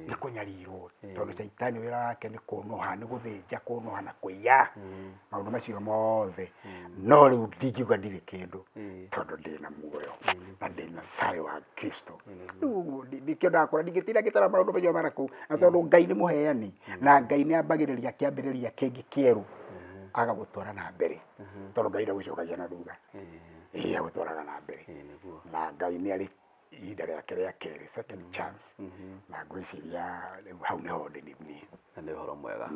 nĩ kũnyarirwo, tondũ caitani wĩra wake nĩ kũnoha, nĩ gũthĩnja, kũnoha na kũiya. Maũndũ macio mothe. No rĩu ndingiuga ndirĩ kĩndũ, tondũ ndĩna muoyo na ndĩna thayũ wa Kristo. Rĩu nĩkĩo ndakora ndingĩtinda ngĩtara maũndũ macio ma nakũu, na tondũ Ngai nĩ mũheani, na Ngai nĩ ambagĩrĩria kĩambĩrĩria kĩngĩ kĩerũ, agagũtwara na mbere. Tondũ Ngai ndagũcokagia na thutha. Agũtwaraga na mbere. Na Ngai nĩ arĩ ihinda rĩake rĩa kerĩ, second chance. Na ngwĩciria rĩu hau nĩho ndĩ niĩ. Na nĩ ũhoro mwega.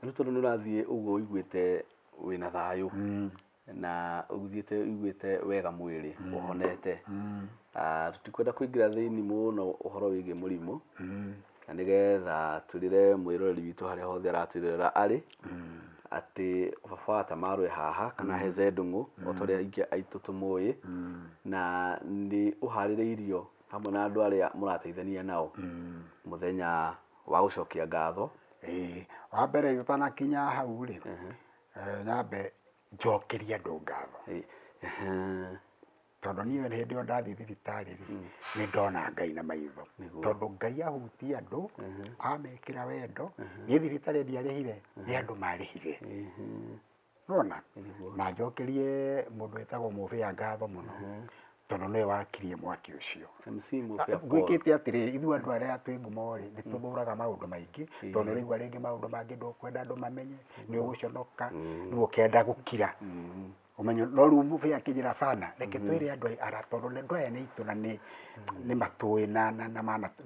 Rĩu tondũ nĩ ũrathiĩ ũguo ũiguĩte wĩna thayũ, na ũthiĩte ũiguĩte wega mwĩrĩ, ũhonete. Tũtikwenda kũingĩra thĩinĩ mũno ũhoro wĩgiĩ mũrimũ, na nĩgetha twĩrĩre mwĩroreri witũ harĩa hothe aratwĩrorera arĩ, atĩ baba wa Tamarũ e haha, kana Heze Ndung'u, o ta ũrĩa aingĩ aitũ tũmũĩ, na nĩ ũharĩrĩirio hamwe na andũ arĩa mũrateithania nao mũthenya wa gũcokia ngatho. Wa mbere ũtanakinya hau rĩ, nyambe njokerie andũ ngatho. Tondũ niĩ hĩndĩ ĩyo ndathiĩ thibitarĩ rĩ, nĩ ndona Ngai na maitho. Tondũ Ngai ahutia andũ, amekĩra wendo, niĩ thibitarĩ ndiarĩhire, nĩ andũ marĩhire. Nona Nĩguo. Na njokerie mũndũ wĩtagwo Mũbĩa ngatho mũno, tondũ nĩwe wakirie mwaki ũcio. MC Mũbĩa Paul. Gwĩkĩte atĩrĩ, ithuĩ andũ arĩa twĩ ngumo rĩ, nĩ tũthũraga maũndũ maingĩ, tondũ nĩ ũraigua rĩngĩ maũndũ mangĩ ndũkwenda andũ mamenye, nĩ ũgũconoka, rĩu ũkenda gũkira. Ũmenyo no rĩu Mũbĩa akĩnjĩra bana, reke twĩre andũ aya ara, tondũ andũ aya nĩ aitũ na nĩ matũĩ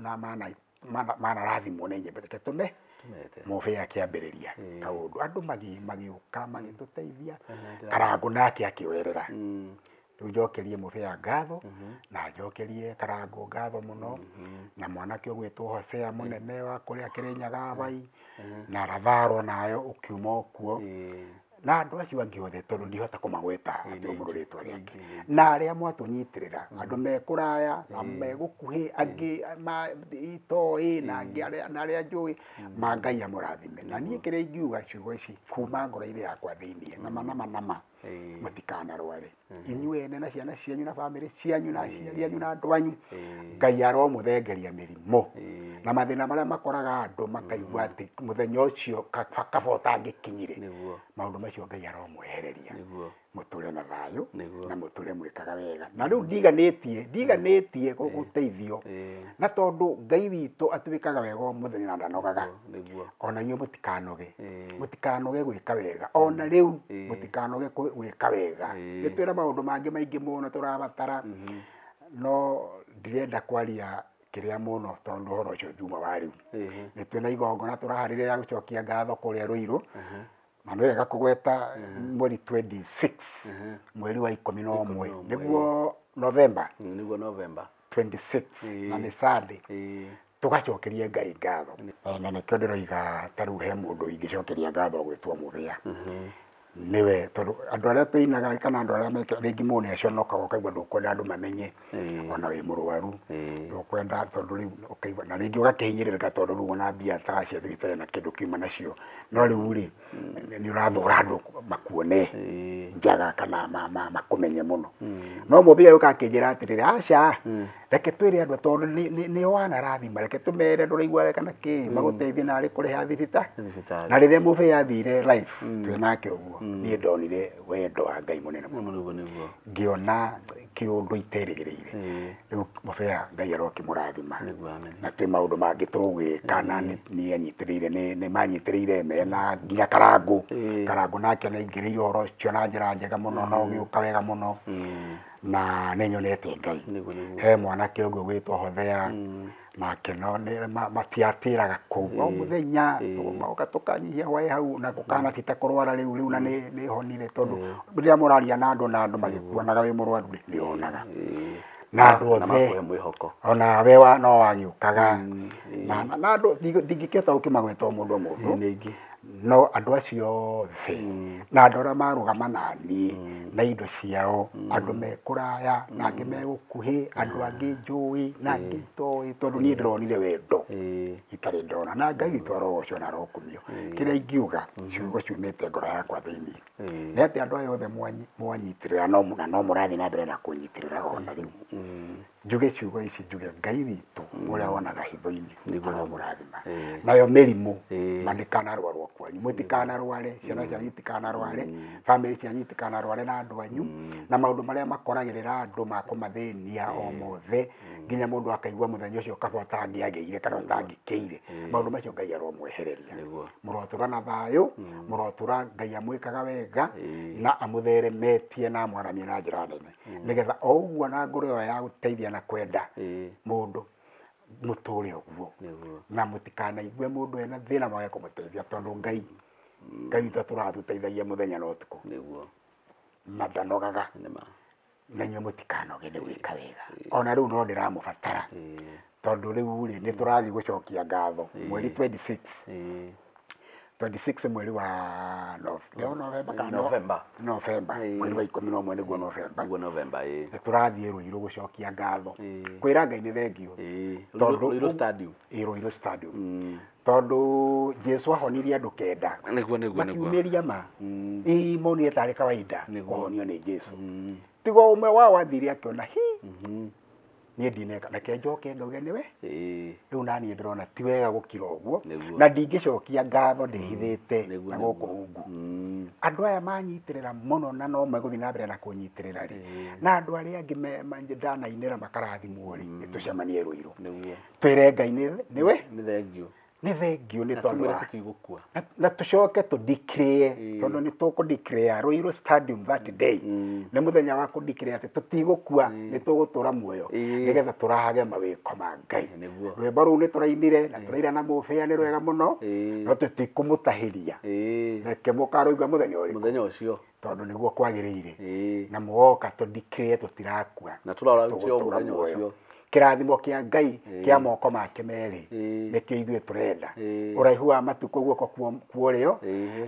na manarathimwo nĩ nyĩmbo, reke tũme Tũmete. Mũbĩa akĩambĩrĩria kaũndũ, andũ magĩũka magĩtũteithia, Karangũ nake akĩoerera. Rĩu njokerie Mũbĩa ngatho, na njokerie Karangũ ngatho mũno, na mwanake ũgwĩtwo Hosea mũnene wa kũrĩa Kĩrĩnyaga Vai, na Ratharo nayo ũkiuma o kuo, na andũ acio angĩ othe, tondũ ndihota kũmagweta atĩ o mũndũ rĩtwa rĩake, na arĩa mwatũnyitĩrĩra, andũ me kũraya na me gũkuhĩ, angĩ itoĩ na angĩ arĩa na arĩa njũĩ ma, Ngai amũrathime. Na niĩ kĩrĩa ingiuga, ciugo ici kuma ngoro-inĩ yakwa thĩiniĩ, nama nama nama, mũtikanarware inyuĩ ene na ciana cianyu na bamĩrĩ cianyu na aciari anyu na andũ anyu. Ngai aromũthengeria mĩrimũ na mathĩna marĩa makoraga andũ makaigua atĩ mũthenya ũcio kaba ũtangĩkinyire. Maũndũ macio Ngai aromwehereria. Mũtũre na thayũ na mũtũre mwĩkaga wega. Na rĩu ndiganĩtie gũteithio, na tondũ Ngai witũ atwĩkaga wega o mũthenya na ndanogaga. Ona inyuĩ mũtikanoge, mũtikanoge gwĩka wega ona rĩu, mũtikanoge gwĩka wega. Nĩ twĩna maũndũ mangĩ maingĩ mũno tũrabatara, no ndirenda kwaria kĩrĩa mũno tondũ ũhoro ũcio njuma wa rĩu. Nĩ twĩna igongona tũraharĩria ya gũcokia ngatho kũrĩa Rũirũ, na nĩ wega kũgweta mweri 26, mweri wa 11, 11, nĩguo November. Nĩguo November. 26, na nĩ Sunday, tũgacokerie Ngai ngatho. Na nĩkĩo ndĩroiga ta rĩu he mũndũ ingĩcokeria ngatho gwĩtwo Mũbĩa, nĩwe, tondũ andũ arĩa tũinaga kana andũ arĩa meke rĩngĩ mũndũ nĩ aconokaga, ũkaigua ndũkwenda andũ mamenye ona wĩ mũrwaru, ndũkwenda, tondũ rĩu ũkaigua na rĩngĩ ũgakĩhinyĩrĩrĩka, tondũ rĩu ona mbia ta cia thibitarĩ na kĩndũ kiuma nacio, no rĩu rĩ, nĩ ũrathũra andũ makuone njaga kana makũmenye mũno. No Mũbĩa ũka akĩnjĩra atĩrĩrĩ, aca, reke twĩre andũ, tondũ nĩ wanarathima, reke tũmere ndũraigua wega na kĩ magũteithie narĩ kũrĩha thibitarĩ. Thibitarĩ. Na rĩrĩa Mũbĩa athire live twĩ nake ũguo, niĩ ndonire wendo wa Ngai mũnene mũno. Nĩguo nĩguo. Ngĩona kĩũndũ iterĩgĩrĩire. Rĩu Mũbĩa Ngai arokĩmũrathima. Nĩguo, amen. Na twĩ maũndũ mangĩ tũgwĩka, na nĩ anyitĩrĩire, nĩ manyitĩrĩire mena nginya Karangũ. Karangũ nake nĩ aingĩrĩire ũhoro ũcio na njĩra njega mũno na ũgĩũka wega mũno, na nĩ nyonete Ngai. Nĩguo nĩguo. He mwanake ũngĩ ũgwĩtwo Hothea, nake no nĩ matiatĩraga kũu o mũthenya, magoka tũkanyihia hwaĩ hau na gũkana ti ta kũrwara rĩu na nĩ honire, tondũ rĩrĩa mũraria na andũ na andũ magĩkuonaga wĩ mũrwaru rĩ, nĩ onaga na andũ Na othe makũhe mwĩhoko. Ona we wa no wagĩũkaga na andũ ndingĩkĩhota gũkĩmagweta o mũndũ o mũndũ. Nĩ aingĩ. No andũ acio othe na andũ arĩa marũgama na niĩ na indo ciao, andũ me kũraya na angĩ me gũkuhĩ, andũ angĩ njũĩ na angĩ itoĩ, tondũ niĩ ndĩronire wendo itarĩ ndona, na Ngai witũ arogocwo na arokumio. Kĩrĩa ingiuga, ciugo ciumĩte ngoro yakwa thĩinĩ, nĩ atĩ andũ aya othe mwanyitĩrĩra na no mũrathiĩ na mbere na kũnyitĩrĩra ona rĩu, njuge ciugo ici, njuge Ngai witũ ũrĩa wonaga hitho-inĩ aromũrathima. Nayo mĩrimũ mandikanarwarwo kwanyu, mũtikanarware, ciana cianyu itikanarware, bamĩrĩ cianyu itikanarware, na andũ anyu, na maũndũ marĩa makoragĩrĩra andũ ma kũmathĩnia o mothe, nginya mũndũ akaigua mũthenya ũcio kaba ũtangĩagĩire kana ũtangĩkĩire, maũndũ macio Ngai aromwehereria. Mũrotũra na thayũ, mũrotũra Ngai amwĩkaga wega na amũtheremetie na amwaramie na njĩra nene, nĩgetha o ũguo na ngoro ĩyo ya gũteithia na kwenda mũndũ mũtũre ũguo, na mũtikanaigue mũndũ ena thĩna mwage kũmũteithia, tondũ Ngai witũ atũratũteithagia mũthenya na ũtukũ na ndanogaga. Nĩma. Na inyuĩ mũtikanoge nĩ gwĩka wega. Ona rĩu no ndĩramũbatara, tondũ rĩu rĩ, nĩ tũrathiĩ gũcokia ngatho mweri 26, 26 mweri wa November kana November. November, mweri wa 11, nĩguo November. Nĩguo November, ĩĩ. Nĩ tũrathiĩ Rũirũ gũcokia ngatho, kwĩra Ngai nĩ thengiũ. Tondũ Rũirũ Stadium. Ĩĩ, Rũirũ Stadium, tondũ Jesu ahonirie andũ 9 Nĩguo nĩguo nĩguo. Makiumĩria ma ĩĩ, monire tarĩ kawaida Nĩguo. kũhonio nĩ Jesu, tiga ũmwe wao athire akĩona hi. Niĩ ndineka, reke njoke ngauge nĩwe. Rĩu naniĩ ndĩrona ti wega gũkira ũguo, Nĩguo. na ndingĩcokia ngatho ndĩhithĩte Nĩguo, na nĩguo. gũkũ rungu. Andũ aya manyitĩrĩra mũno na no megũthiĩ na mbere na kũnyitĩrĩra rĩ, na andũ arĩa angĩ ndanainĩra makarathimwo rĩ, nĩ tũcemanie Rũirũ. Nĩguo. Twĩre Ngai nĩwe? Nĩ thengiũ. Nĩ thengiũ nĩ Na tondũ tumwĩre wa tũtigũkua. Na tũcoke tũ declare, tondũ nĩ tũkũ declare Ruiru Stadium that day. Nĩ mũthenya wa kũ declare atĩ tũtigũkua, nĩ tũgũtũra muoyo, nĩgetha tũrahage mawĩko ma Ngai. Nĩguo. Rwĩmbo rũu nĩ tũrainire na tũraina na mũbĩa, nĩ rwega mũno, no tũtikũmũtahĩria. Reke mũkarũigua mũthenya ũrĩkũ? Mũthenya ũcio. Tondũ nĩguo kwagĩrĩire. Na mũgoka tũ declare tũtirakua. Na tũrora Tũgũtũra mũthenya muoyo. ũcio. Kĩrathimo kĩa Ngai kĩa moko make merĩ nĩkĩo ithuĩ tũrenda. Ũraihu wa matukũ guoko kwa ũrĩo,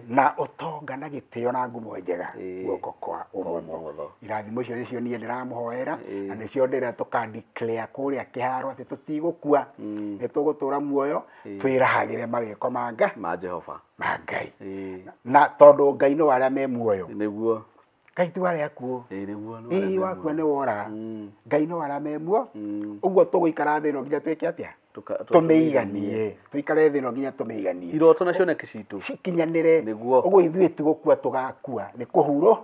na ũtonga na gĩtĩo na ngumo njega guoko kwa ũmotho. Ũmotho. Irathimo icio nĩcio niĩ ndĩramũhoera, na nĩcio ndĩrenda tũka declare kũrĩa kĩharo atĩ tũtigũkua, nĩ tũgũtũra muoyo, twĩrahagĩre mawĩko ma Ngai. Ma Jehova. Ma Ngai. Na tondũ Ngai nĩ wa arĩa me muoyo. Nĩguo. Ngai ti wa arĩa akuũ. Nĩguo, nĩ wa arĩa Ĩĩ, me wakua muoyo. nĩ wora. Ngai nĩ wa arĩa me muoyo. Ũguo tũgũikara thĩ ĩno nginya twĩke atĩa? Tũmĩiganie. Tũikare thĩ ĩno nginya tũmĩiganie. Iroto na cioneki citũ. Cikinyanĩre. Nĩguo. Ũguo ithuĩ ti gũkua tũgakua, nĩ kũhurwo.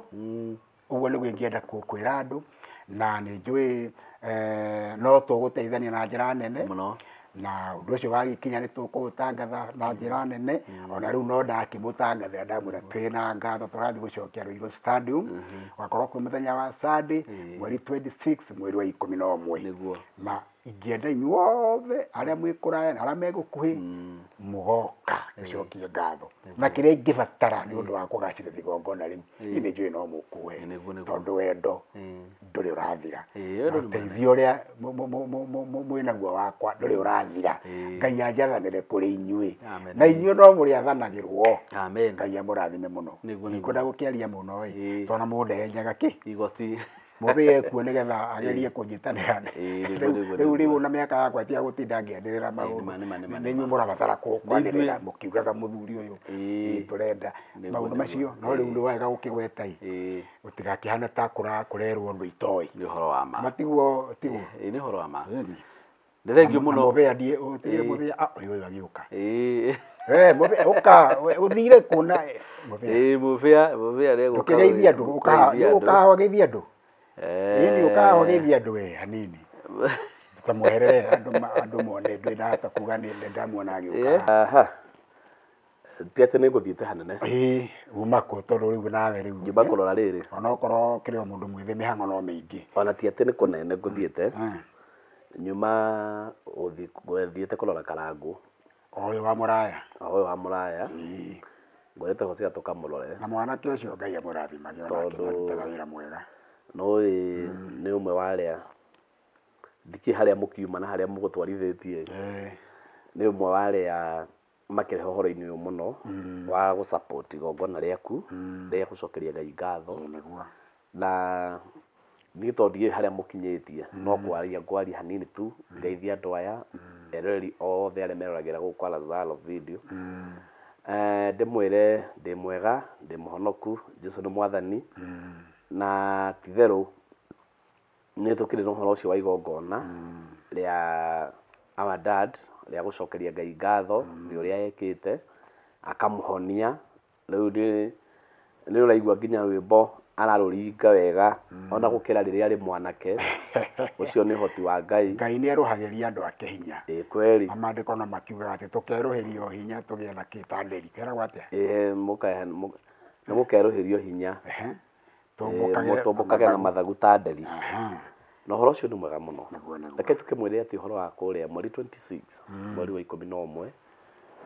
Ũguo nĩguo ingĩenda kwĩra andũ, na nĩ njũĩ no tũgũteithania na njĩra nene. Mũno. Na ũndũ ũcio wagĩkinya nĩ tũkũũtangatha na njĩra nene. Ona rĩu no ndakĩmũtangathĩra, ndamwĩra twĩna ngatho tũrathiĩ gũcokia Ruiru Stadium. Gũgakorwo kwĩ mũthenya wa Sunday, mweri 26, mweri wa 11. Nĩguo. Na ingĩenda inyuothe arĩa mwĩ kũraya na arĩa me gũkuhĩ, mũgoka tũcokie ngatho. Na kĩrĩa ingĩbatara nĩ ũndũ wa kũgacĩrithia igongona rĩu, niĩ nĩ njũĩ no mũkue. Nĩguo, nĩguo. Tondũ wendo ndũrĩ ũrathira. Wendo nĩ Ũteithio ũrĩa mwĩnaguo wakwa ndũrĩ ũrathira. Ngai anjathanĩre kũrĩ inyuĩ. Amen. Na inyuĩ no mũrĩathanagĩrwo. Amen. Ngai amũrathime mũno. Nĩguo, Ndikwenda gũkĩaria mũno ĩ, tondũ mũndehenyaga kĩ? Igoti. Mũthĩ ekuo nĩgetha agerie kũnyitanĩra. Nĩguo, nĩguo, Rĩu nĩguo. rĩu na mĩaka yakwa ti ya gũtinda ngĩanĩrĩra maũndũ. Nĩma, nĩma, nĩma, Nĩ inyuĩ nĩma. mũrabatara kwanĩrĩra Nĩ ithuĩ. mũkiugaga mũthuri ũyũ, tũrenda Nĩguo, maũndũ nĩguo. macio. No rĩu nĩ wega gũkĩgweta ĩ, gũtigakĩhane ta kũrerwo ũndũ itoĩ. Nĩ ũhoro wa ma. Matiguo, tiguo. Nĩ ũhoro wa ma. Ĩni. Nĩ thengiũ Na mũno. mũbĩa ndiĩ, ũtigire mũbĩa, ũyũ ũyũ agĩũka. Ĩĩ. Mũbĩa, ũka, ũthire kuona, mũbĩa. Ĩĩ, mũbĩa, mũbĩa nĩ egũka Ndũkĩgeithie andũ, kũgeithia andũ. ũkaga ũgeithie andũ. Ĩĩ, nĩ ũkaga ũgeithie andũ we hanini. Ta mweherere andũ mone, ndũrĩ ndahota kuga nĩ ndamuona agĩũka. Aha. Ti atĩ nĩ ngũthiĩte hanene. Ĩĩ, uma kũ tondũ rĩu nawe rĩu. Nyumba kũrora rĩrĩ. Onokorwo kĩrĩ o mũndũ mwĩthĩ mĩhang'o no mĩingĩ. Ona ti atĩ nĩ kũnene ngũthiĩte. Nyuma gũthiĩte kũrora Karangũ. O ũyũ wa Mũraya. O ũyũ wa Mũraya. Ngorete Hosea tũkamũrore. Na mwanake ũcio Ngai amũrathimage onake Tondũ nĩarutaga wĩra mwega. Nĩũĩ nĩ ũmwe wa arĩa ndikĩũĩ harĩa mũkiuma na harĩa mũgũtwarithĩtie. Nĩ ũmwe wa arĩa makĩrĩ ũhoro-inĩ ũyũ mũno wa gũ support igongona rĩaku rĩa gũcokeria Ngai ngatho. Nĩguo. Na niĩ tondũ ndiũĩ harĩa mũkinyĩtie, no kwaria ngwaria hanini tu, ngeithie andũ aya, eroreri othe arĩa meroragĩra gũkũ kwa Lazaro video. Ndĩmwĩre ndĩ mwega, ndĩ mũhonoku, Jesũ nĩ mwathani. Na titherũ nĩ tũkĩrĩ na ũhoro ũcio wa igongona rĩa our dad rĩa gũcokeria Ngai ngatho nĩ ũrĩa ekĩte, akamũhonia. Rĩu nĩ ũraigua nginya rwĩmbo ararũringa wega, ona gũkĩra rĩrĩa arĩ mwanake. Ũcio nĩ ũhoti wa Ngai. Ngai nĩ erũhagĩria andũ ake hinya. Ĩĩ, kweli. Na maandĩko no makiugaga atĩ tũkerũhĩrio hinya tũgĩe na kĩ ta nderi. Keragwo atĩa? Ĩĩ, nĩ mũkerũhĩrio hinya. Tũmbũkage Tũmbũkage na mathagu ta nderi. Na ũhoro ũcio nĩ mwega mũno. Nĩguo, nĩguo. Reke tũkĩmwĩre atĩ ũhoro wa kũrĩa mweri 26, mweri wa 11,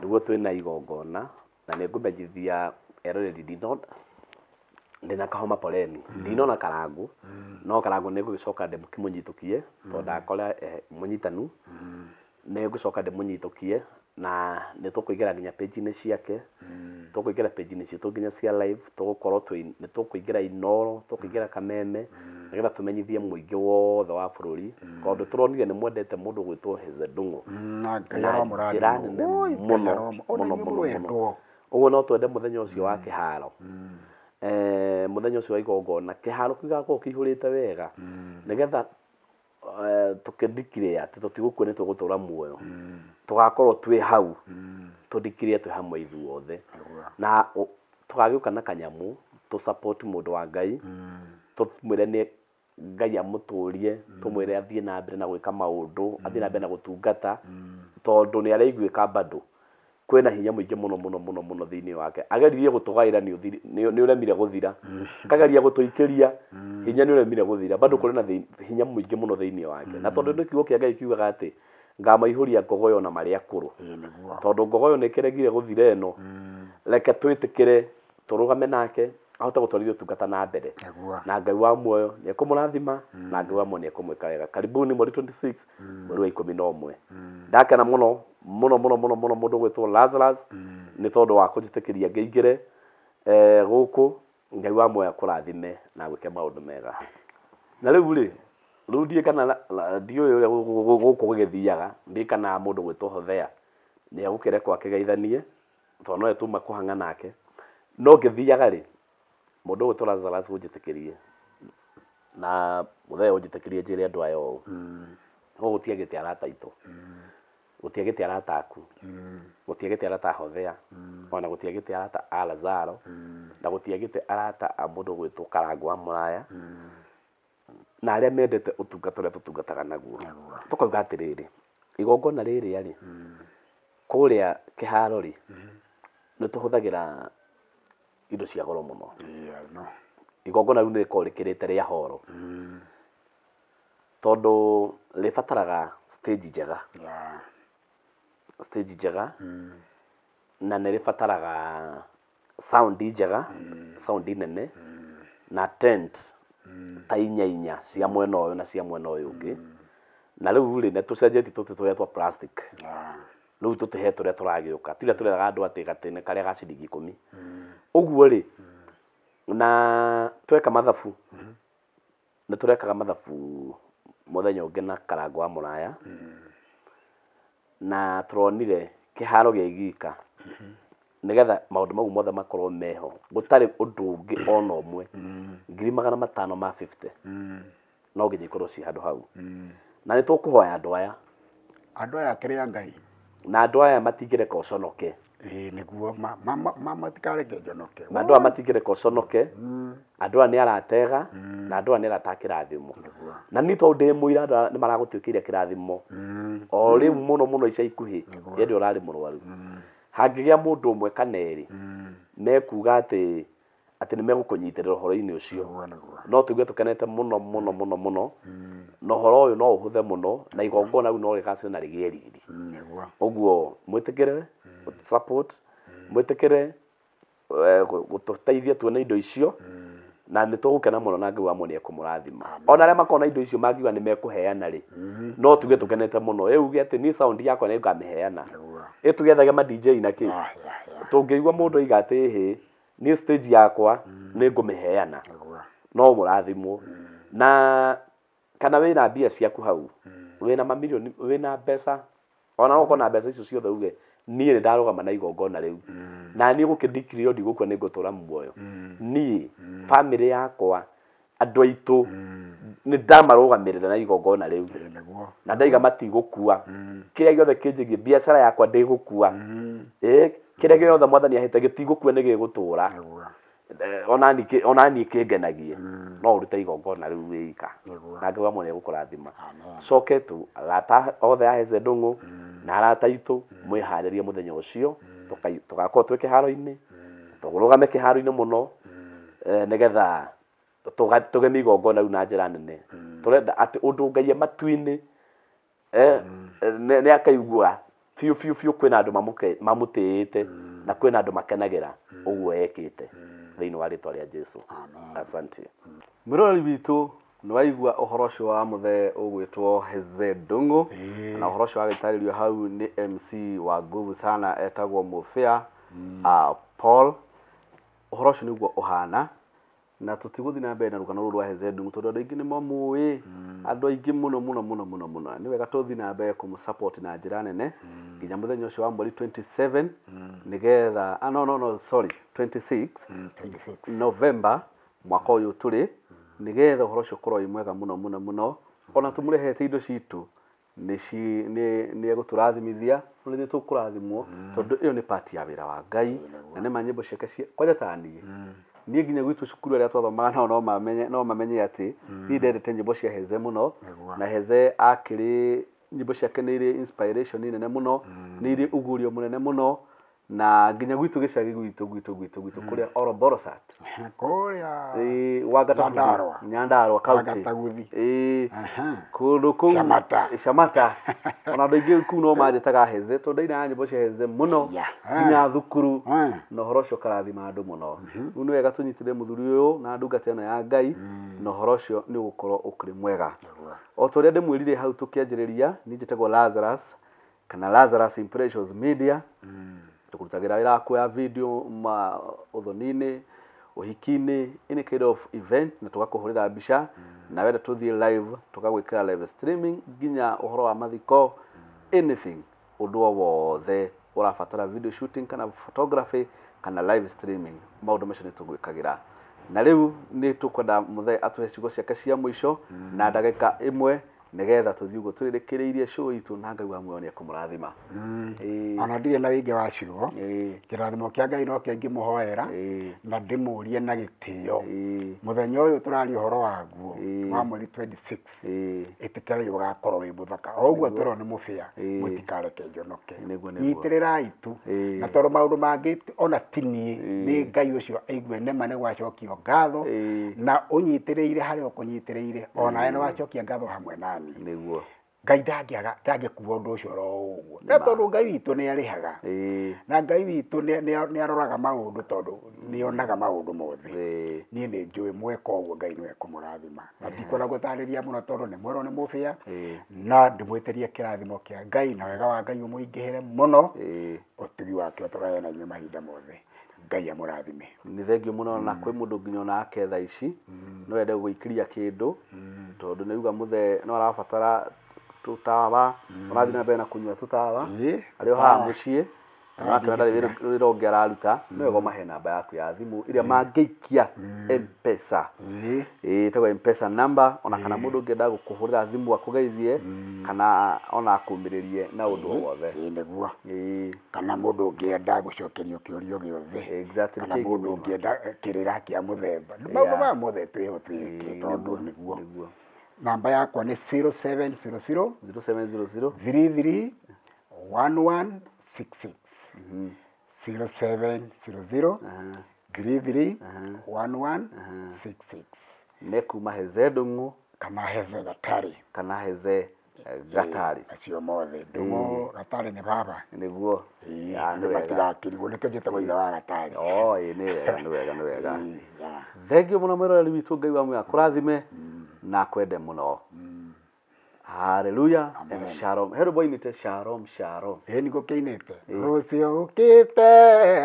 nĩguo twĩna igongona, na nĩ ngũmenyithia eroreri ndĩna kahoma poleni, ndinona Karangũ, no Karangũ nĩ ngũgĩcoka ndĩmũnyitũkie, tondũ ndakora mũnyitanu, nĩ ngũcoka ndĩmũnyitũkie, na nĩ tũkũingĩra nginya page-inĩ ciake, tũkũingĩra page-inĩ citũ nginya cia live, tũgũkorwo twĩ, nĩ tũkũingĩra Inooro, tũkũingĩra Kameme, nĩgetha tũmenyithie mũingĩ wothe wa bũrũri, tondũ tũronire nĩ mwendete mũndũ ũgwĩtwo Heze Ndung'u. Na Ngai Na aromũrathima. njĩra nene Oi, Ngai mũno, ona mũno, inyuĩ mũno, mũrwendwo. mũno. Ũguo no twende mũthenya ũcio wa kĩharo. Mũthenya ũcio wa igongona, kĩharo kĩu gĩgakorwo kĩihũrĩte wega, nĩgetha Tũkĩndikire atĩ tũtigũkua nĩ tũgũtũra muoyo, tũgakorwo twĩ hau, tũndikire twĩ hamwe ithuothe. Na tũgagĩũka na kanyamũ tũ support mũndũ wa Ngai, tũmwĩre nĩ Ngai amũtũrie, tũmwĩre athiĩ na mbere na gwĩka maũndũ, athiĩ na mbere na gũtungata, tondũ nĩ araiguĩka bado kwĩna hinya mũingĩ mũno mũno mũno mũno thĩinĩ wake. Ageririe gũtũgaĩra nĩ ũremire gũthira, kageria gũtũikĩria hinya nĩ ũremire gũthira, bado kũrĩ na hinya mũingĩ mũno thĩinĩ wake. Na tondũ nĩ kiugo kĩa Ngai kiugaga atĩ ngamaihũria ngogoyo na marĩa akũrũ, tondũ ngogoyo nĩ ĩkĩregire gũthira ĩno, reke twĩtĩkĩre tũrũgame nake ahote gũtwarithia ũtungata na mbere. Na Ngai wa muoyo nĩ ekũmũrathima, na Ngai wa muoyo nĩ ekũmwĩka wega. Karibuni mweri 26 mweri wa 11. Ndakena mũno mũno mũno mũno mũno mũndũ gwĩtwo Lazarus nĩ tondũ wa kũnjĩtĩkĩria ngĩingĩre gũkũ. Ngai wa muoyo akũrathime na agwĩke maũndũ mega. Na rĩu rĩ, rĩu ndiĩ kana ndiũĩ ũrĩa gũkũ gũgĩthiaga, ndiĩ kana mũndũ gwĩtwo Hosea nĩ egũkĩrekwo akĩgeithanie, tondũ no tuma kũhang'a nake. No ngĩthiaga rĩ, mũndũ ũgwĩtwo Lazarus ũnjĩtĩkĩrie na mũthee ũnjĩtĩkĩrie njĩre andũ aya ũũ, no gũtiagĩte arata aitũ, gũtiagĩte arata aku, gũtiagĩte arata a Hosea, ona gũtiagĩte arata a Lazaro, na gũtiagĩte arata a mũndũ ũgwĩtwo Karangũ wa Mũraya, na arĩa mendete ũtungata ũrĩa tũtungataga naguo. Tũkauga atĩrĩrĩ, igongona rĩrĩa rĩ, kũrĩa kĩharo rĩ, nĩ tũhũthagĩra indo cia goro mũno. Igongona rĩu nĩ rĩkoragwo rĩkĩrĩte rĩa horo, tondũ rĩbataraga stage njega, stage njega, na nĩ rĩbataraga sound njega, sound nene, na tent ta inya inya cia mwena ũyũ na cia mwena ũyũ ũngĩ. Na rĩu rĩ, nĩ tũcenjetie tũtĩ tũrĩa twa plastic, rĩu tũtĩhe tũrĩa tũragĩũka, tiga tũreraga andũ atĩ gatĩ nĩ karĩa ga ciringi 10 ũguo rĩ. Na tweka mathabu, nĩ tũrekaga mathabu mũthenya ũngĩ na Karangũ wa Mũraya, na tũronire kĩharo gĩa Igika, nĩgetha maũndũ mau mothe makorwo meho, gũtarĩ ũndũ ũngĩ ona ũmwe, 550,000 no nginya ikorwo ci handũ hau. Na nĩ tũkũhoya andũ aya, andũ aya kĩrĩa Ngai, na andũ aya matingĩreka ũconoke. Ĩĩ nĩguo, matikareke njonoke. Na andũ aya matingĩreka ũconoke. Andũ aya nĩ aratega, na andũ aya nĩ arata a kĩrathimo. Na niĩ tondũ ndĩ mũira, andũ aya nĩ maragũtuĩkĩire kĩrathimo o rĩu mũno mũno ica ikuhĩ, hĩndĩ ũrarĩ mũrwaru. Hangĩgĩa mũndũ ũmwe kana erĩ mekuga atĩ nĩ megũkũnyitĩrĩra ũhoro-inĩ ũcio, no tũigue tũkenete mũno mũno mũno mũno. Na ũhoro ũyũ no ũhũthe mũno, na igongona rĩu no rĩgacĩre na rĩgĩe riri. Ũguo mwĩtĩkĩre support, mwĩtĩkĩre gũtũteithia tuone indo icio, na nĩ tũgũkena mũno, na Ngai wa muoyo nĩ ekũmũrathima. Ona arĩa makoragwo na indo icio mangiuga nĩ mekũheana rĩ, no tuge tũkenete mũno. Ĩ uge atĩ niĩ sound yakwa nĩ ngamĩheana, ĩ tũgĩethage ma DJ na kĩ, tũngĩigua mũndũ aiga atĩ hĩ, niĩ stage yakwa nĩ ngũmĩheana, no mũrathimwo. Na kana wĩna mbia ciaku hau, wĩna mamirioni, wĩna mbeca, ona no ũkorwo na mbeca icio ciothe, uge niĩ nĩ ndarũgama na igongona rĩu, na niĩ gũkĩndikirĩo ndigũkua nĩ ngũtũra muoyo, niĩ famĩlĩ yakwa, andũ aitũ nĩ ndamarũgamĩrĩra na igongona rĩu, na ndaiga matigũkua, kĩrĩa gĩothe kĩnjĩgiĩ biacara yakwa ndĩgũkua, kĩrĩa gĩothe mwathani ahete gĩtigũkua, nĩ gĩgũtũra. Ona niĩ kĩngenagie, no ũrute igongona rĩu wĩika, na Ngai wa muoyo nĩ egũkũrathima. Coke tu arata othe a Heze Ndung'u na arata aitũ, mwĩharĩrie mũthenya ũcio, tũgakorwo twĩ kĩharo-inĩ, tũrũgame kĩharo-inĩ mũno, nĩgetha tũgemie igongona rĩu na njĩra nene. Tũrenda atĩ ũndũ Ngai e matu-inĩ nĩ akaigua biũ biũ biũ kwĩna andũ mamũtĩĩte, na kwĩna andũ makenagĩra ũguo ekĩte, thĩinĩ wa rĩtwa rĩa Jesu. Asante. Mwĩroreri witũ, nĩ waigua ũhoro ũcio wa mũthee ũgwĩtwo Heze Ndung'u, na ũhoro ũcio wagĩtarĩrio hau nĩ MC wa nguvu sana etagwo Mũbĩa Paul. Ũhoro ũcio nĩguo ũhana, na tũtigũthiĩ na mbere na rũgano rũrũ rwa Heze Ndung'u, tondũ andũ aingĩ nĩ mamũĩ, andũ aingĩ mũno mũno mũno mũno mũno. Nĩ wega tũthiĩ na mbere kũmũ support na njĩra nene nginya mũthenya ũcio wa mweri 27, nĩgetha no no no sorry, 26 26 November mwaka ũyũ tũrĩ, nĩgetha ũhoro ũcio ũkorwo wĩ mwega mũno mũno mũno. Ona tũmũrehete indo citũ nĩ ci- nĩ nĩ egũtũrathimithia, no nĩ ithuĩ tũkũrathimwo tondũ ĩyo nĩ part ya wĩra wa Ngai. Na nĩ ma nyĩmbo ciake cia kwanja ta niĩ niĩ nginya gwitũ cukuru arĩa twathomaga nao no mamenye atĩ niĩ ndendete nyĩmbo cia Heze mũno. Na Heze akĩrĩ nyĩmbo ciake nĩ irĩ inspiration nene mũno, nĩ irĩ ũguũrio mũnene mũno, na nginya gwitũ gĩcagi gwitũ kũrĩa Oroborosat. Kũrĩa Wangata. Nyandarua. Nyandarua County. Wangataguthi. Kũndũ kũu. Shamata. Shamata. Ona andũ aingĩ kũu no manjĩtaga Heze tondũ ndainaga nyĩmbo cia Heze mũno nginya thukuru, na ũhoro ũcio ũkarathima andũ mũno. Rĩu nĩ wega tũnyitĩrĩre mũthuri ũyũ na ndungata ĩno ya Ngai, na ũhoro ũcio nĩ ũgũkorwo ũkĩrĩ mwega. O ta ũrĩa ndĩmwĩrire hau tũkĩanjĩrĩria, niĩ njĩtagwo Lazarus kana Lazarus Impressions Media. Tũkũrutagĩra wĩra wa kuoya video ma ũthoni-inĩ, ũhiki-inĩ, any kind of event, na tũgakũhũrĩra mbica, na wenda tũthiĩ live tũgagwĩkĩra live streaming, nginya ũhoro wa mathiko, anything, ũndũ o wothe ũrabatara video shooting kana photography kana live streaming, maũndũ macio nĩ tũgwĩkagĩra. Na rĩu nĩ tũkwenda mũthee atũhe ciugo ciake cia mũico na ndagĩka 1 nĩgetha tũthiĩ ũguo tũrĩrĩkĩrĩirie show itũ, na Ngai wa muoyo nĩ ekũmũrathima. Ona ndirĩ na wĩingĩ wa ciugo. Kĩrathimo kĩa Ngai nokĩo ingĩmũhoera, na ndĩmũrie na gĩtĩo, mũthenya ũyũ tũraria ũhoro waguo wa mweri 26, ĩtĩkĩrai ũgakorwo wĩ mũthaka o ũguo twerwo nĩ mũbĩa. Mũtikareke njonoke. Nĩguo. Nyitĩrĩrai tu. Na tondũ maũndũ mangĩ ona ti niĩ, nĩ Ngai ũcio aigue nĩma nĩ gwacokio ngatho. Na ũnyitĩrĩire harĩa ũkũnyitĩrĩire, onawe nĩ wacokia ngatho hamwe nani. Ngai ndangĩaga, ndangĩkua ũndũ ũcio oro ũguo, na tondũ Ngai witũ nĩ arĩhaga, na Ngai witũ nĩ aroraga maũndũ, tondũ nĩ onaga maũndũ mothe. Niĩ nĩ njũĩ mweka ũguo Ngai nĩwe ekũmũrathima, na ndikwenda gũtarĩria mũno tondũ nĩ mwerwo nĩ mũbĩa. Na ndĩmwĩtĩrie kĩrathimo kĩa Ngai na wega wa Ngai ũmũingĩhĩre mũno, ũtugi wake ũtũgane na inyuĩ mahinda mothe. Ngai amũrathime. Nĩ thengio mũno. Na kwĩ mũndũ nginya onake thaa ici no ende gũikĩria kĩndũ, tondũ nĩ uga mũthee no arabatara tũtawa, ũrathiĩ na mbere na kũnyua tũtawa arĩ o haha Tũtawa. mũciĩ, na wakĩona ndarĩ wĩra ũngĩ araruta. Nĩ wega ũmahe namba yaku ya thimũ ĩrĩa mangĩikia M-Pesa. Ĩtagwo M-Pesa number, ona kana mũndũ ũngĩenda gũkũhũrĩra thimũ akũgeithie kana ona akũmĩrĩrie na ũndũ o wothe. Nĩguo. Kana mũndũ ũngĩenda gũcokerio kĩũrio gĩothe, kana kĩngĩ mũndũ mũno. Ũngĩenda kĩrĩra kĩa mũthemba, maũndũ maya mothe twĩho twĩke, tondũ nĩguo. Namba yakwa nĩ 0700 0700 33 1166. 0700 33 1166. Nĩ kuma Heze Ndung'u. Kana Heze Gatari. Kana Heze Gatari. Acio mothe Ndung'u Gatari nĩ baba. Ya, nĩ Andũ wega. matigakĩrigwo nĩkĩo njĩtagwo ithe wa Gatari. Oh, ĩĩ, nĩ wega, nĩ wega, nĩ wega. Ya. Thengio mũno mwĩroreri witũ. Ngai wa muoyo akũrathime na akwende mũno. Haleluya and Amen. shalom. He rwĩmbo inĩte, shalom shalom. Ĩĩ, nĩguo kĩinĩte rũciũ ũkĩte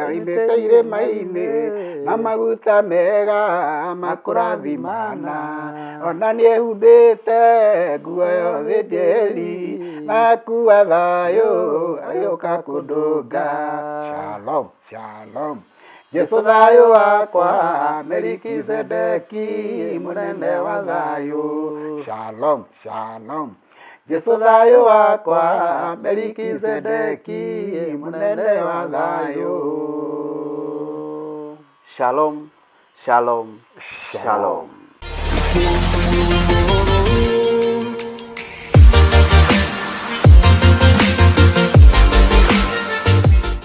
oimĩte irĩma-inĩ na maguta mega makũrathimana, ona nĩehumbĩte nguo yothe njeri na akua thayũ agĩũka kũndũnga. Shalom shalom, Jesu thayũ wakwa, Melikisedeki mũnene wa thayũ. Shalom shalom, Jesu thayũ wakwa, Melikisedeki mũnene wa thayũ. Shalom shalom shalom. Shalom.